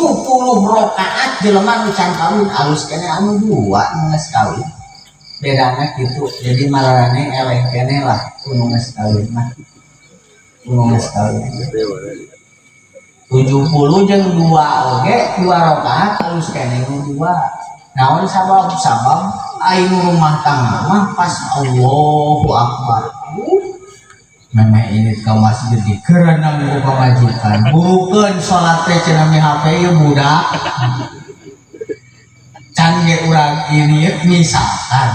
[SPEAKER 1] rakaat jelema nu can kawin, alus keneh anu 2 nu geus kawin. Bedana kitu. Jadi mararane eleh keneh lah nu geus kawin mah. Nu geus kawin 70 jeung 2 oge, 2 rakaat alus keneh nu 2. Naon sabab? Sabab ai nu rumah tangga mah pas Allahu Akbar. Memeh ini ke masjid dikerenang ku pamajikan. Burukeun salat teh cenah mi HP ieu budak. Can ge urang ini misalkan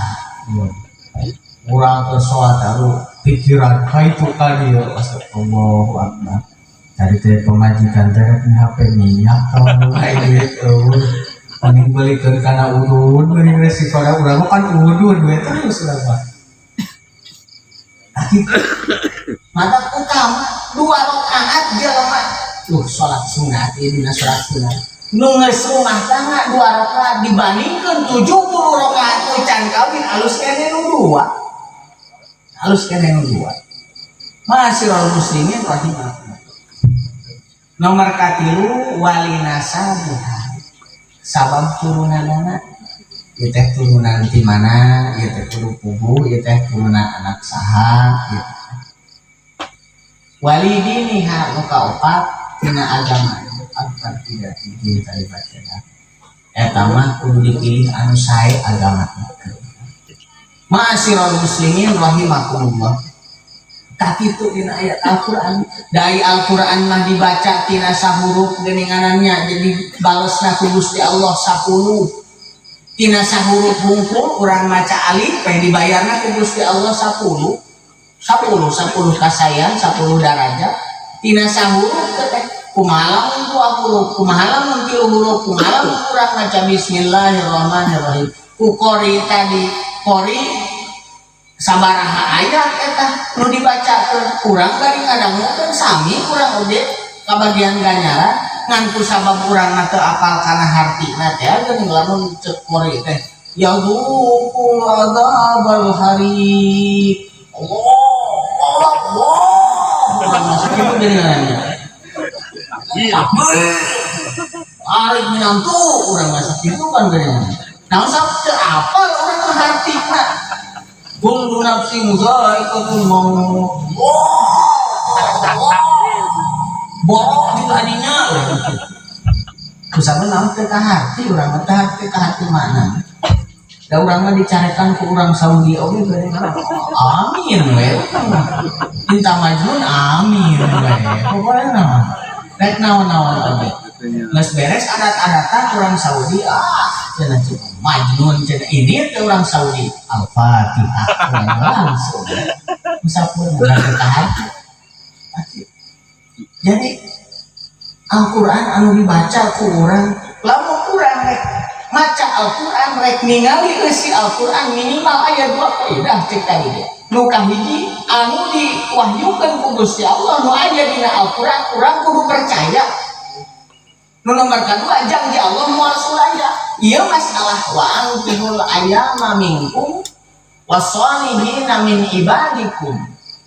[SPEAKER 1] urang ke salat lalu pikiran ka itu ka dieu, Allahu Akbar. Tadi teh pamajikan teh rek mi HP minyak kalau ai duit eueuh. Mending belikeun kana udud, mending resiko da urang mah kan udud we terus urang mah. Mata utama 2 rakaat jelema. Salat sunat ieu dina salat sunat. Nu geus rumah tangga 2 rakaat dibandingkeun 70 rakaat nu can kawin, alus keneh nu 2. Alus keneh nu 2. Ma'asyiral muslimin rahimakumullah. Nomor katilu walinasabiha. Sabab turunanana ieu teh turunan ti mana, ieu teh kudu puguh, ieu teh turunan anak saha ieu. Walidiniha nu kaopat tina agama agar tidak izin tadi baca. Eta mah kudu dipilih anu sae agama. Ma'asyiral muslimin rahimakumullah. Tapi itu dina ayat Al-Qur'an. Dari Al-Qur'an mah dibaca tina sahuruf geuninganannya jadi balesna ku Gusti Allah 10. Tina sahuruf hungkul urang maca alif teh dibayarna ku Gusti Allah 10. 10, 10 kasayan, 10 darajat. Tina sahuruf teh. Kumaha lamun dua huruf, kumaha lamun tilu huruf, kumaha lamun urang maca bismillahirrahmanirrahim. Ku qori tadi, qori sabaraha ayat eta nu dibacakeun, urang bari ngadangukeun sami urang oge kabagian ganjaran, ngan ku sabab urang mah teu apal kana hartina teh geuning lamun ceuk qori teh yazuqu adzabal hariq. Allah Allah Allah, urang mah sakitu geuningannya. Takbir. Tarik minantu urang mah sakitu kan geuningan. Nah, sok teu apal urang mah hartina. Kullu nafsin za'iqatul maut. Allah. Borok di hadinya. Kusabab naon teu kaharti urang mah, teu kaharti mana. Da urang mah dicarekan ku urang Saudi oge geuning. Amin we. Minta majnun amin we. Pokoknya mah rek naon-naon oge. Geus beres adat-adatan urang Saudi, ah cenah cik majnun cenah ini teh urang Saudi. Al-Fatihah langsung. Musapun teu kaharti. Jadi Al-Quran anu dibaca ku urang, lamun urang rek maca Al-Quran, rek ningali eusi Al-Quran, minimal aya dua kaidah cek tadi ge. Nu kahiji, anu diwahyukeun ku Gusti Allah nu aya dina Al-Quran, urang kudu percaya. Nu nomor kadua, janji Allah moal sulaya. Ieu masalah wa ankihul ayama minkum wasolihina min ibadikum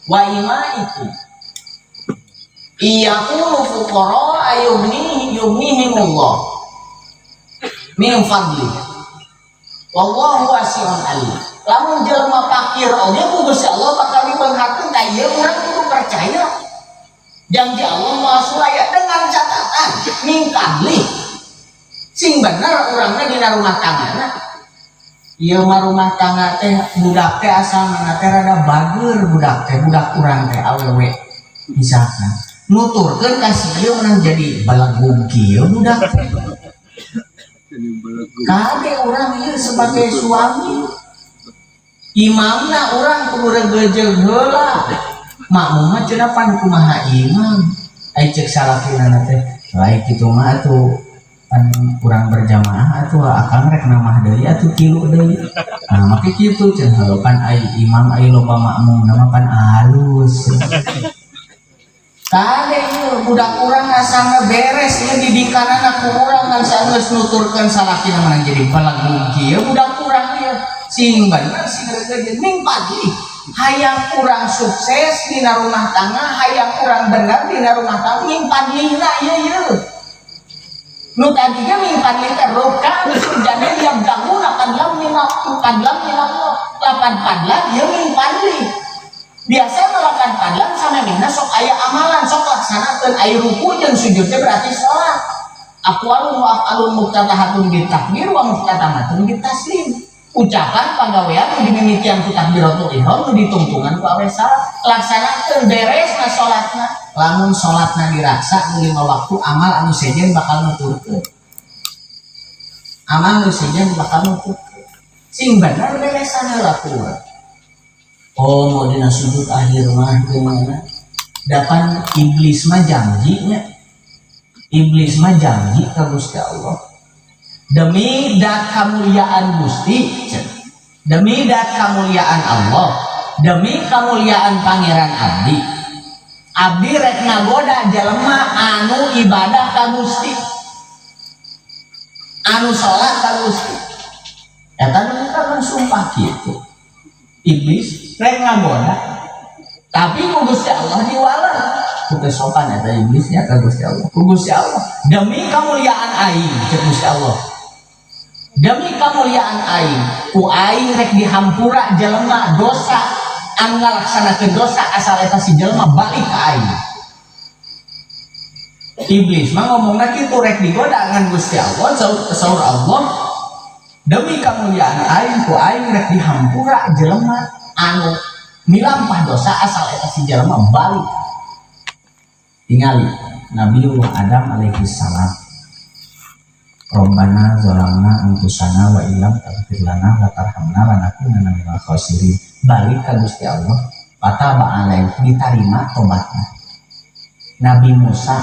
[SPEAKER 1] wa imaikum iyakunu fuqara ayugnihi yughnihimullah min fadli wallahu wasi'un alim. Lamun jelema fakir oge ku Gusti Allah bakal dibeungharkeun. Tah, ieu urang kudu percaya janji Allah moal sulaya dengan catatan min fadli. Sing bener urangna dina rumah tanggana. Ieu mah rumah tangga teh budak teh asalna teh rada bager, budak teh, budak urang teh awewe misalkan, nuturkeun ka si ieu menang jadi balagug kieu budak teh.
[SPEAKER 3] Jadi belagu.
[SPEAKER 1] Kade urang ieu sebagai suami, imamna urang kudu regejeug heula, makmum mah cenah pan kumaha imam. Ai ceuk salakina teh lain kitu mah atuh, pan urang berjamaah atuh, akang rek nambah deui atuh tilu deui. Nah, make kitu cenah heuh pan ai imam ai loba makmum nama pan alus. Kade ieu budak urang asalna beres ieu didikanana ku urang, ngan sageus nuturkeun salakina menang jadi balagug kieu budak urang ieu. Sing bener, sing regejeug min fadli. Hayang urang sukses dina rumah tangga, hayang urang bener dina rumah tangga, min fadlina ieu ieu. Nu tadi ge min fadli teh rukan sujana yabtaguna fadlan min fadlan min Allah. Lapan fadlan ieu min fadli. Biasa melakukan fadlan samemehna sok aya amalan, sok laksanakeun. Aya ruku jeung sujud teh berarti salat. Aqwalun wa af'alun muftatahatun bitakbir wa muftatamatun bitaslim. Ucapan pagawean nu dimimitian ku takbiratul ihram, nu ditungtungan ku awe salat, laksanakeun beresna salatna. Lamun salatna diraksa nu lima waktu, amal anu sejen bakal nuturkeun, amal nu sejen bakal nuturkeun. Sing bener beresan heula ku urang. Oh, mau dina sujud akhir mah gimana? Dapan iblis mah janjinya. Iblis mah janji ka Gusti Allah. Demi dat kamuliaan Gusti, cenah. Demi dat kamuliaan Allah, demi kamuliaan Pangeran Abdi. Abdi rek ngagoda jelema anu ibadah ka Gusti. Anu salat ka Gusti. Eta nu kan sumpah kitu. Iblis rek ngagoda, tapi ku Gusti Allah diwaler. Ku teu sopan eta iblisnya ka Gusti Allah. Ku Gusti Allah, demi kamuliaan aing, cek Gusti Allah, demi kamuliaan aing, ku aing rek dihampura jelema dosa anu ngalaksanakeun dosa asal eta si jelema balik ka aing. Iblis mah ngomongna kitu, rek digoda ngan Gusti Allah saur, saur Allah, demi kamuliaan aing, ku aing rek dihampura jelema anu milampah dosa asal eta si jelema balik. Tingali Nabiullah Adam alaihi salam, Rabbana zalamna anfusana wa illam taghfir lana wa tarhamna lanakunanna minal khasirin. Balik ka Gusti Allah, fataba alaihi, ditarima tobatna. Nabi Musa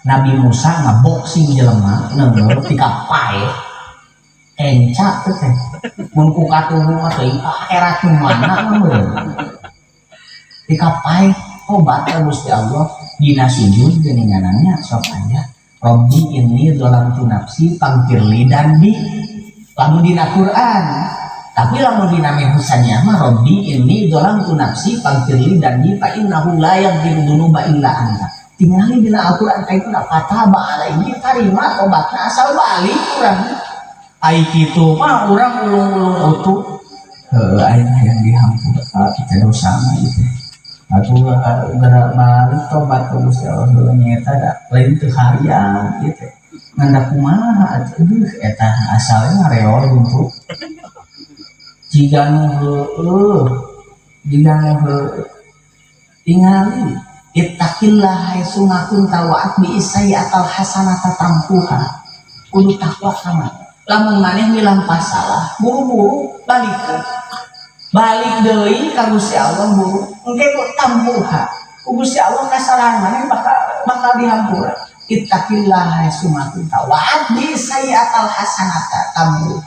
[SPEAKER 1] Nabi Musa ngaboxing jelema neunggeul tika paeh enca teh teh mun ku katuhu mah teuing akhirat nu mana mah meureun tika paeh tobat ka Gusti Allah dina sujud geuninganna sok aja Rabbi inni zalamtu nafsi faghfirli dzanbi lamun dina Quran. Tapi lamun dina mehusanya mah Rabbi inni zalamtu nafsi faghfirli dzanbi fa innahu la yaghfiru dzunuba illa anta. Tingali dina Al-Qur'an ka itu fataba alaihi tarima tobatna asal balik urang. Ai kitu mah urang ulung-ulung utuh. Heuh aing hayang dihampura kita dosa mah gitu. Atuh geura balik tobat ka Gusti Allah heueuh nyaeta da lain teu hayang ieu teh. Ngan da kumaha atuh eta asalna ngareol buntu. Jiga nu heueuh, jiga nu heueuh. Tingali ittaqillah haitsu ma kunta wa atbi'is sayyi'atal hasanata tamhuha. Kudu takwa ka maneh. Lamun maneh milampah salah, buru-buru balikeun. Balik deui ka Gusti Allah buru. Engke ku tamhuha. Ku Gusti Allah kasalahan maneh bakal dihampura. Ittaqillah haitsu ma kunta wa atbi'is sayyi'atal hasanata tamhuha.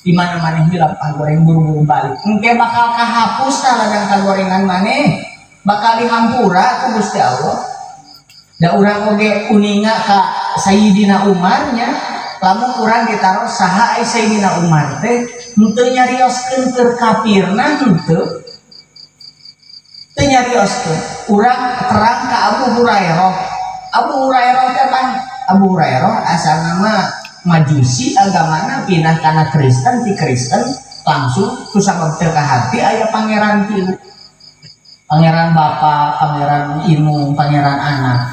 [SPEAKER 1] Di mana maneh milampah goreng buru-buru balik. Engke bakal kahapus tah ladang kagorengan maneh. Bakal dihampura ku Gusti Allah. Da urang oge uninga ka Sayyidina Umar nya, lamun urang ditaros saha ai Sayyidina Umar teh henteu nyarioskeun keur kafirna henteu. Teu nyarioskeun. Urang terang ka Abu Hurairah. Abu Hurairah teh pan Abu Hurairah asalna mah Majusi agamana pindah kana Kristen ti Kristen langsung ku sabab teu kahati aya pangeran tilu. Pangeran bapa, pangeran indung, pangeran anak.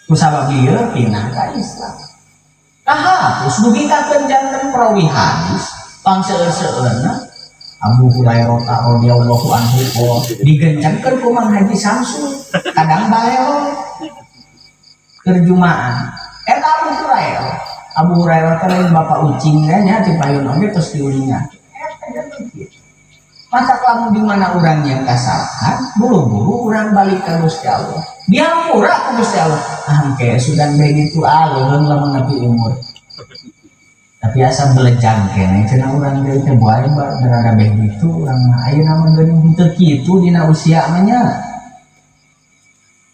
[SPEAKER 1] Ku sabab ieu pindah ka Islam. Kahapus dugi ka janten perawi hadis pangseueur-seueurna Abu Hurairah radhiyallahu anhu digencangkeun ku Mang Haji Samsul kadang balelo keur Jumaah. Eta Abu Hurairah. Abu Hurairah teh lain bapak ucing teh nya ti payun oge tos diulingan. Eta janten kieu. Maka lamun di mana urang yang kasalahan, buru-buru urang balik ka Gusti Allah. Dihampura ku Gusti Allah. Ah, engke sugan bae ditu ah leuheung lamun nepi umur. Tapi asa belejang keneh cenah urang deui teh bae berada beh ditu urang mah ayeuna mah geuning henteu kitu dina usia mah nya.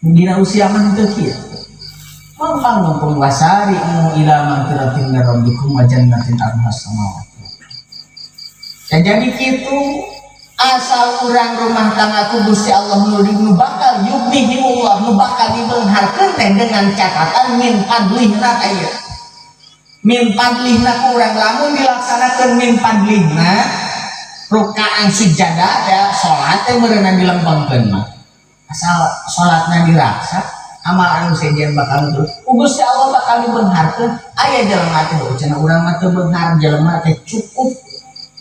[SPEAKER 1] Dina usia mah henteu kitu. Mangkang mumpung wasari'u ila magfiratin min rabbikum wa jannatin arduhas samawati. Ya, jadi kitu asal urang rumah tangga ku Gusti Allah nu bakal yughnihimullah nu bakal dibeungharkeun teh dengan catatan min fadlihna teh. Min fadlihna ku urang lamun dilaksanakeun min fadlihna rukaan sujadah ya salat teh meureunna dilempengkeun mah. Asal salatna diraksa amal anu sejen bakal terus ku Gusti Allah bakal dibeungharkeun. Aya jelema teh cenah urang mah teu beunghar, jelema teh cukup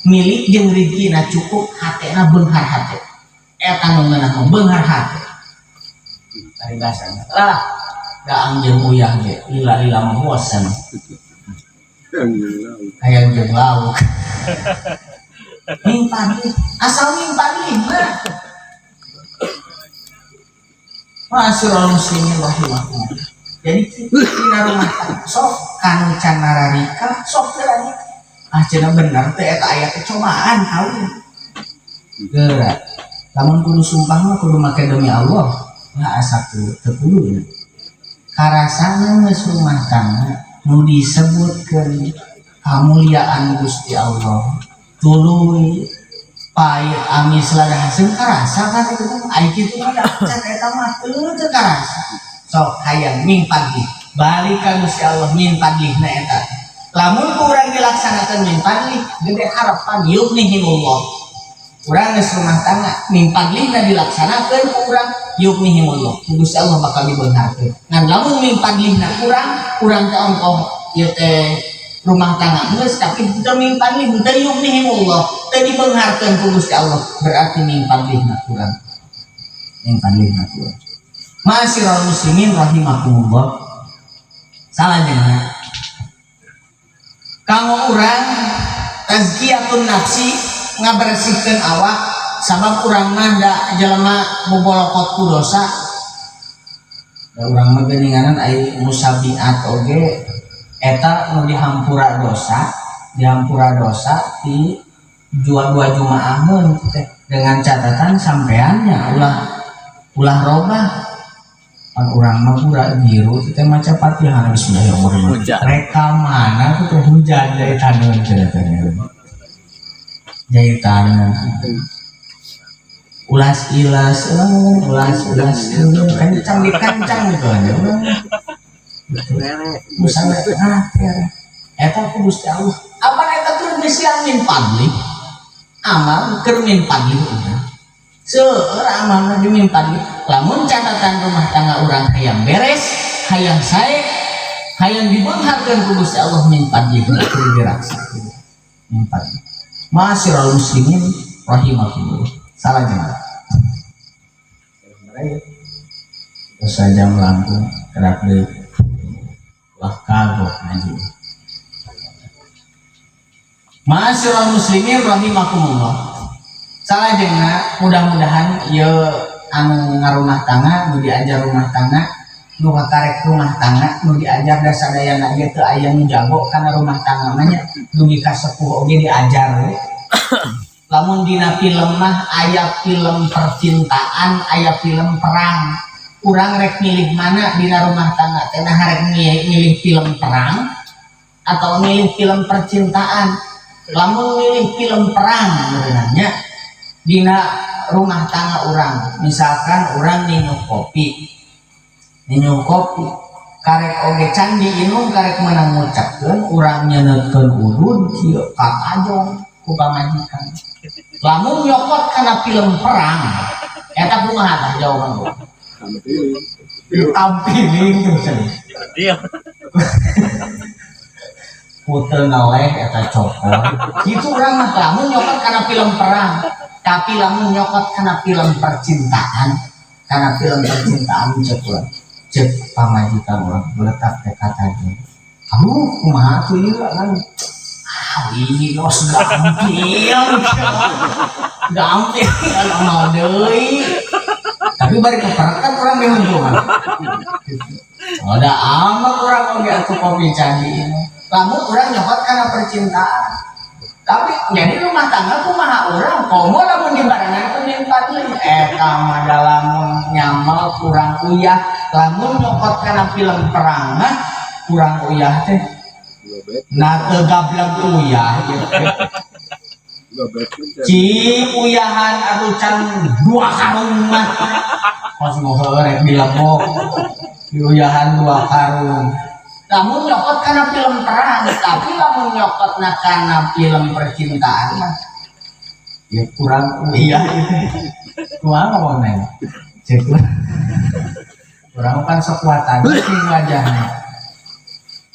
[SPEAKER 1] milik jeung rezekina cukup hatena beunghar hate. Eta nu ngeunah mah beunghar hate. Paribasana lah daang jeung uyah ge lila-lila mah bosen. Hayang jeung lauk. Mimpan asal mimpan mah. Ma'asyiral muslimin rahimakumullah. Jadi dina rumah tangga sok kanu can nararika sok teu rarika. Ah cenah bener teh eta aya teh cobaan kawin. Geura. Lamun kudu sumpah mah kudu make demi Allah. Lah asa teu kudu. Karasana geus rumah tangga nu disebutkeun kamuliaan Gusti Allah. Tuluy pahit amis lada haseum karasa kan itu mah ai kitu mah da can eta mah teu karasa. Sok hayang min fadli balik ka Gusti Allah min fadlihna eta. Lamun kurang dilaksanakan min fadli gede harapan yughnihimullah. Urang geus rumah tangga min fadlihna dilaksanakeun ku urang yughnihimullah. Ku Gusti Allah bakal dibeungharkeun. Ngan lamun min fadlihna kurang, urang teh ongkoh ieu teh rumah tangga geus tapi teu min fadlih teu yughnihimullah, teu dibeungharkeun ku Gusti Allah, berarti min fadlihna kurang. Min fadlihna kurang. Ma'asyiral muslimin rahimakumullah. Salajengna kanggo urang tazkiyatun nafsi ngabersihkeun awak sabab urang mah da jelema bobolokot ku dosa. Da urang mah geuninganan ai musabiat oge eta nu dihampura dosa, dihampura dosa di jual dua jumaaheun teh dengan catatan sampeannya ulah ulah robah. Pan urang mah pura biru teh maca Fatihah bismillahirrahmanirrahim. Reka mana tuh hujan jahitan teh jahitan ulas ilas ulas ulas kencang dikencang gitu aja. Misalnya ah eta ku Gusti Allah apa eta tur bisian min fadli amal keur min fadli urang seueur amalna di min fadli. Lamun catatan rumah tangga urang hayang beres, hayang sae, hayang dibeungharkeun ku Gusti Allah, min fadli kudu diraksa min fadli. Ma'asyiral muslimin rahimakumullah, salah jangan terus jam langkung kerap deui lah kagok ngaji. Ma'asyiral muslimin rahimakumullah, salajengna mudah-mudahan ieu anu ngarumah tangga, nu diajar rumah tangga, nu kakarek rumah tangga, nu diajar da sadayana ge teu aya nu jago kana rumah tangga mah nya, dugi ka sepuh oge diajar we. Lamun dina film mah aya film percintaan, aya film perang, urang rek milih mana dina rumah tangga teh? Nah, rek milih film perang atau milih film percintaan? Lamun milih film perang berenangnya dina rumah tangga urang, misalkan urang minum kopi, minum kopi karek oge can diinum, karek menang ngucapkeun, urang nyeunetkeun udud kieu katajong ku pamajikan. Lamun nyokot kana film perang eta kumaha tah jawaban urang? Ditampiling tuh.
[SPEAKER 3] Iya.
[SPEAKER 1] Puteu noleh eta cokor gitu urang mah lamun nyokot kana film perang. Tapi lamun nyokot kana film percintaan, kana film percintaan, cek urang, cek pamajikan urang beletak teh katajong, aduh kumaha tuh ieu kan, ah ini los gampil gampil kan mau deui, tapi bari keperekan urang dihuntungan ada amat urang oge atuh kopi candi ini lamun urang nyokot kana percintaan. Tapi jadi rumah tangga kumaha urang komo lamun dibarengan ku min fadli eta mah lamun nyamal kurang uyah. Lamun nyokot kana film perang mah kurang uyah teh, nah teu gableg uyah ieu teh. Cing uyahan atuh can dua karung mah kos nu rek dilebok diuyahan dua karung lamun nyokot kana film perang. Tapi lamun nyokotna kana film percintaan mah ya kurang uyah itu kumaha ngomongna cek urang kan sok kuatan sih wajahnya,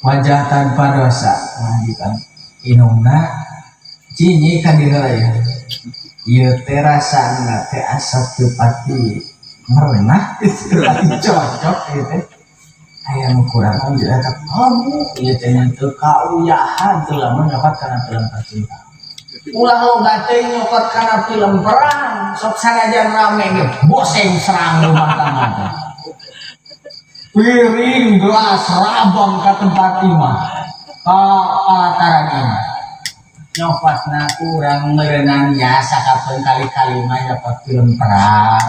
[SPEAKER 1] wajah tanpa dosa pamajikan inungna cinyi kan diheula ya ieu teh rasana teh asa teu pati merenah, teu pati cocok ieu teh, aya nu kurang eta kamu ieu teh teu kauyahan teu. Lamun nyokot kana film percintaan, ulah loba teuing nyokot kana film perang, sok sanajan rame ge boseng serang rumah tangga teh, piring gelas rabang ka tempat imah ka palataran imah. Nyokotna kurang merenang ya sakapeun kali-kali mah nyokot film perang,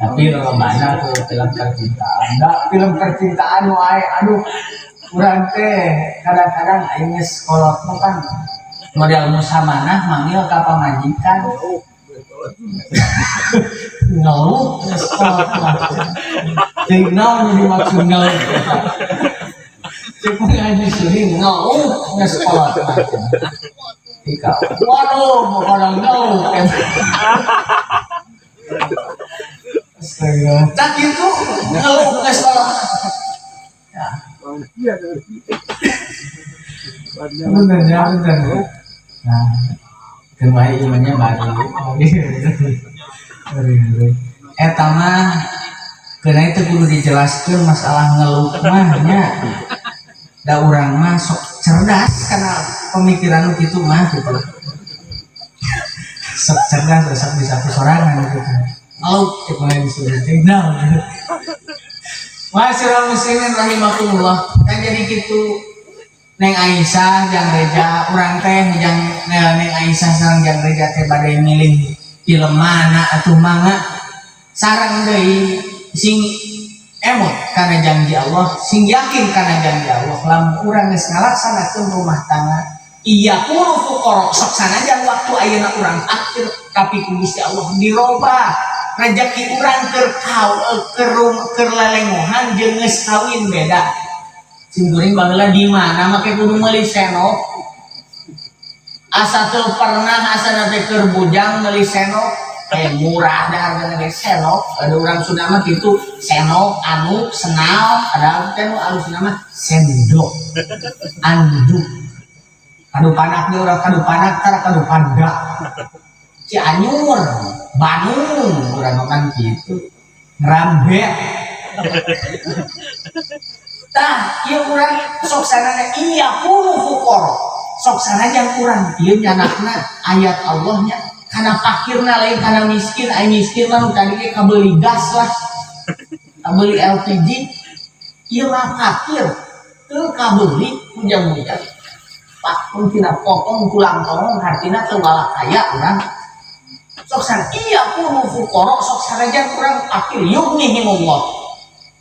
[SPEAKER 1] tapi lolobana tuh film percintaan. Da film percintaan wae aduh urang teh kadang-kadang aing geus kolot mah kan model musamanah manggil ka pamajikan ngeluh geus kolot mah. Cing naon jadi maksud ngeluh? Cek ngaji suri ngeluh geus kolot mah. Tika, waduh, pokoknya ngeluh. Astaga, tak gitu ngeluh geus kolot. Ya. Bener ya, bener. Nah, kemarin imannya baru. Eta mah kena itu kudu dijelaskan masalah ngeluh mah nya. Da urang mah sok cerdas karena pemikiran nu kitu mah gitu. Sok cerdas, sok bisa ku sorangan gitu. Ngeluh cek mah disuruh cek naon. Ma'asyiral muslimin rahimakumullah. Kan jadi gitu, Neng Aisyah jang Reja, urang teh jang Neng Aisyah sareng jang Reja teh bade milih film mana atuh, mangga. Sareng deui sing emut kana janji Allah, sing yakin kana janji Allah. Lamun urang geus ngalaksanakeun rumah tangga, in yakunu fuqara, sok sanajan waktu ayeuna urang akhir, tapi ku Gusti Allah dirobah rezeki urang. Keur kau keur keur lelengohan jeung geus kawin beda. Sim kuring baheula di mana make kudu meuli senok, asa teu pernah, asa teh keur bujang meuli senok, eh murah dah hargana ge senok. Ada orang Sunda mah kitu, senok anu senal, padahal teh nu anu Sunda mah sendok, anduk. Kadu panak ge urang kadu panak, tara kadu pandak. Cianjur, Bandung urang mah kan kitu, ngerambet. Tah, ieu urang sok sanana in yakunu fuqara, sok sanajan urang ieu nyanakna ayat Allahnya kana fakirna, lain kana miskin. Ai miskin mah nu tadi ge kabeuli gas lah, kabeuli LPG. Ieu mah fakir teu kabeuli hujang-hujang, pak tina potong tulang tongong, hartina teu kaya urang. Sok san in yakunu fuqara, sok sanajan urang fakir, yughnihimullah,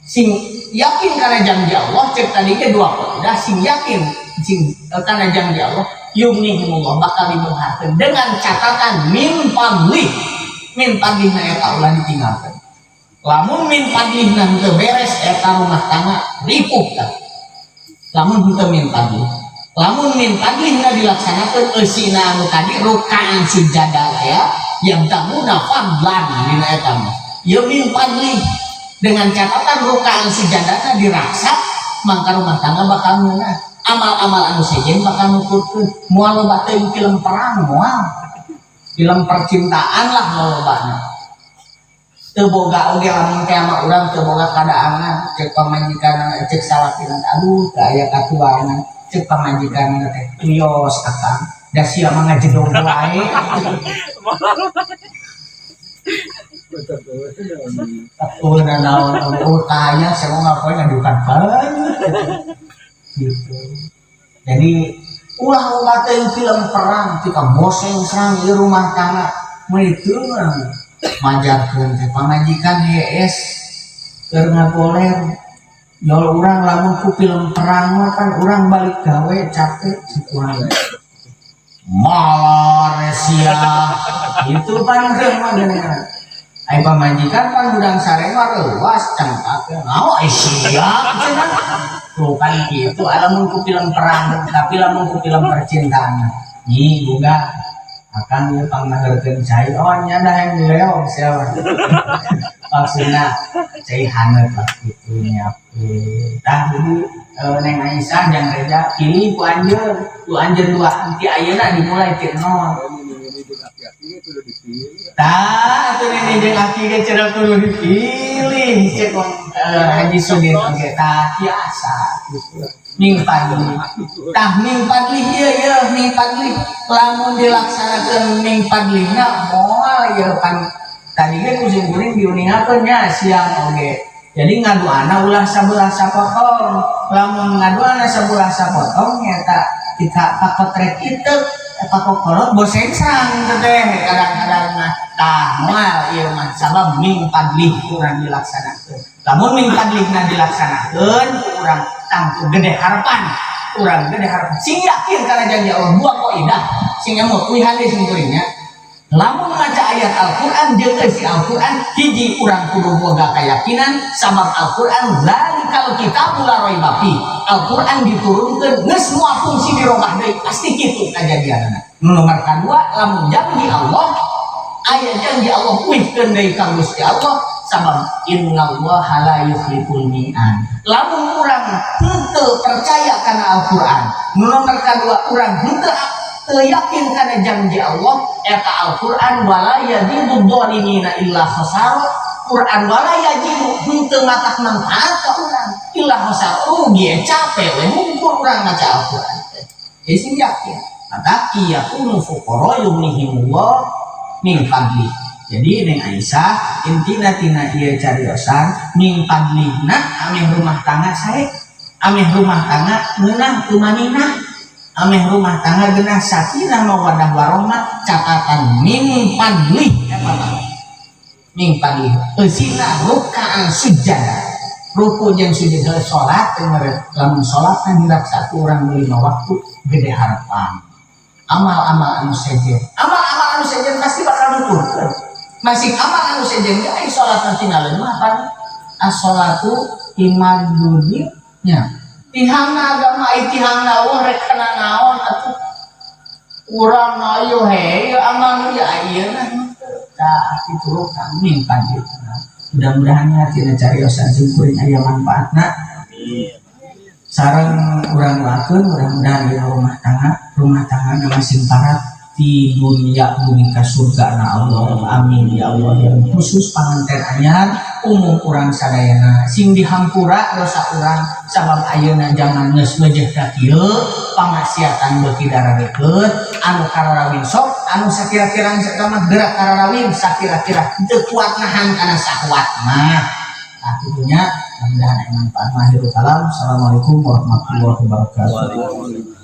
[SPEAKER 1] sing yakin kana janji Allah. Cek tadi ke dua udah, sing yakin sing kana janji Allah, yughnihimullah, bakal dibeungharkeun dengan catatan min fadlih. Min fadlihna eta ulah ditinggalkeun. Lamun min fadlihna henteu beres, eta rumah tangga ripuh tah, lamun henteu min fadlih. Lamun min fadlihna dilaksanakeun, eusina anu tadi rukaan sujadah ya, yabtaghuna fadlan dina eta mah ya min fadlih, dengan catatan rukaan sujadana diraksa, mangka rumah tangga bakal ngeunah, amal-amal anu sejen bakal nuturkeun. Moal loba teuing film perang, moal, film percintaan lah lolobana. Teu boga oge, lamun teh mah urang teu boga kadaangan, cek pamajikan, cek salakina, aduh teu aya katuangan, cek pamajikan teh, "Wios akang, da sia mah ngajedog wae." Oh, nah, naon, oh, kaya, saya mau ngapain ngadukan banyak gitu. Jadi ulah loba teuing film perang, tika boseng serang ieu rumah tangga. Mun itu mah majarkeun teh pamajikan hees keur ngagoler. Jol urang lamun ku film perang mah kan urang balik gawe capek, kurang malar sia itu pan mah geuningan. Ai pamajikan pan hudang sare mah reuas cengkak, naon ai sia cenah. Tuh kan gitu lamun ku film perang, tapi lamun ku film percintaan, nyi boga akan ieu pangnaheurkeun cai, oh nya dah yang dileong siapa maksudna cai haneut lah gitu nyiapkeun. Tah, jadi Neng Aisyah jang Reja, pilih ku anjeun, ku anjeun dua ti ayeuna dimulai ti nol. Tah, atuh nini jeung aki ge cenah kudu dipilih, cek Haji Sudin oge, tah biasa gitu. Min fadli. Tah, min fadli ieu ieu min fadli, lamun dilaksanakeun min fadlina moal ieu pan tadi ge ku kuring diuningakeun nya siang oge. Jadi ngaduana ulah sabelah sapotong. Lamun ngaduana sabelah sapotong, nyata kita pakotrek itu pakokolot bosengsang teh kadang-kadang mah. Tah, moal ieu mah, sabab min fadlih kurang dilaksanakeun. Lamun min fadlihna dilaksanakeun, urang tangtu gede harapan, urang gede harapan, sing yakin kana janji Allah. Dua kaidah sing emut kuy hadis kuringnya lamun maca ayat Al-Qur'an jeung eusi Al-Qur'an. Hiji, urang kudu boga keyakinan, sabab Al-Qur'an zalikal kitabu la raiba fi, Al-Qur'an diturunkeun geus moal fungsi dirobah deui, pasti kitu kajadianna. Nu nomor kadua, lamun janji Allah aya, janji Allah uihkeun deui ka Gusti Allah, sabab innallaha la yukhliful mi'ad. Lamun urang henteu percaya kana Al-Qur'an, nu nomor kadua urang henteu teu yakin kana janji Allah, eta Al-Qur'an wala yazidu dzalimina illa khasara. Quran wala yazidu, henteu matak manfaat ka urang, illa khasara, rugi, capek we hungkul urang maca Al-Qur'an teh. Jadi sing yakin, maka in yakunu fuqara yughnihimullah min fadli. Jadi Neng Aisyah, intina tina ieu cariosan min fadlihna ameh rumah tangga sae, ameh rumah tangga ngeunah tumaninah, ameh rumah tangga genah sakinah mawaddah warahmah. Catatan min fadlih eta mah min fadlih eusina rukaan sujada, ruku jeung sujud heula salat teh meureun. Lamun salat kan hilap satu urang lima waktu, gede harapan amal-amal anu sejen, amal-amal anu sejen pasti bakal nuturkeun masih amal anu sejen ge. Ai salat nanti tinggalin mah apa? As-sholatu imaduddin nya, tihangna agama. Ai tihangna eueuh, rek kana naon atuh urang? Ayo he, amal nu ya ayeuna tah itu kami pagi. Mudah-mudahan tina cariosan simkuring aya manfaatna sareng urang doakeun mudah-mudahan di rumah tangga masing parat di dunia bumi ka surga na Allah. Amin ya Allah. Yang khusus panganten anyar, umum urang sadayana sing dihampura dosa urang, sabab ayeuna zaman geus leujeih ka kieu, pamaksiatan beuki dararekeut. Anu kararawin sok anu sakira-kira eta mah gerak kararawin, sakira-kira teu kuat nahan kana syahwat mah. Nah, tentunya mudah-mudahan aya manfaat. Akhirul kalam. Assalamualaikum warahmatullahi wabarakatuh.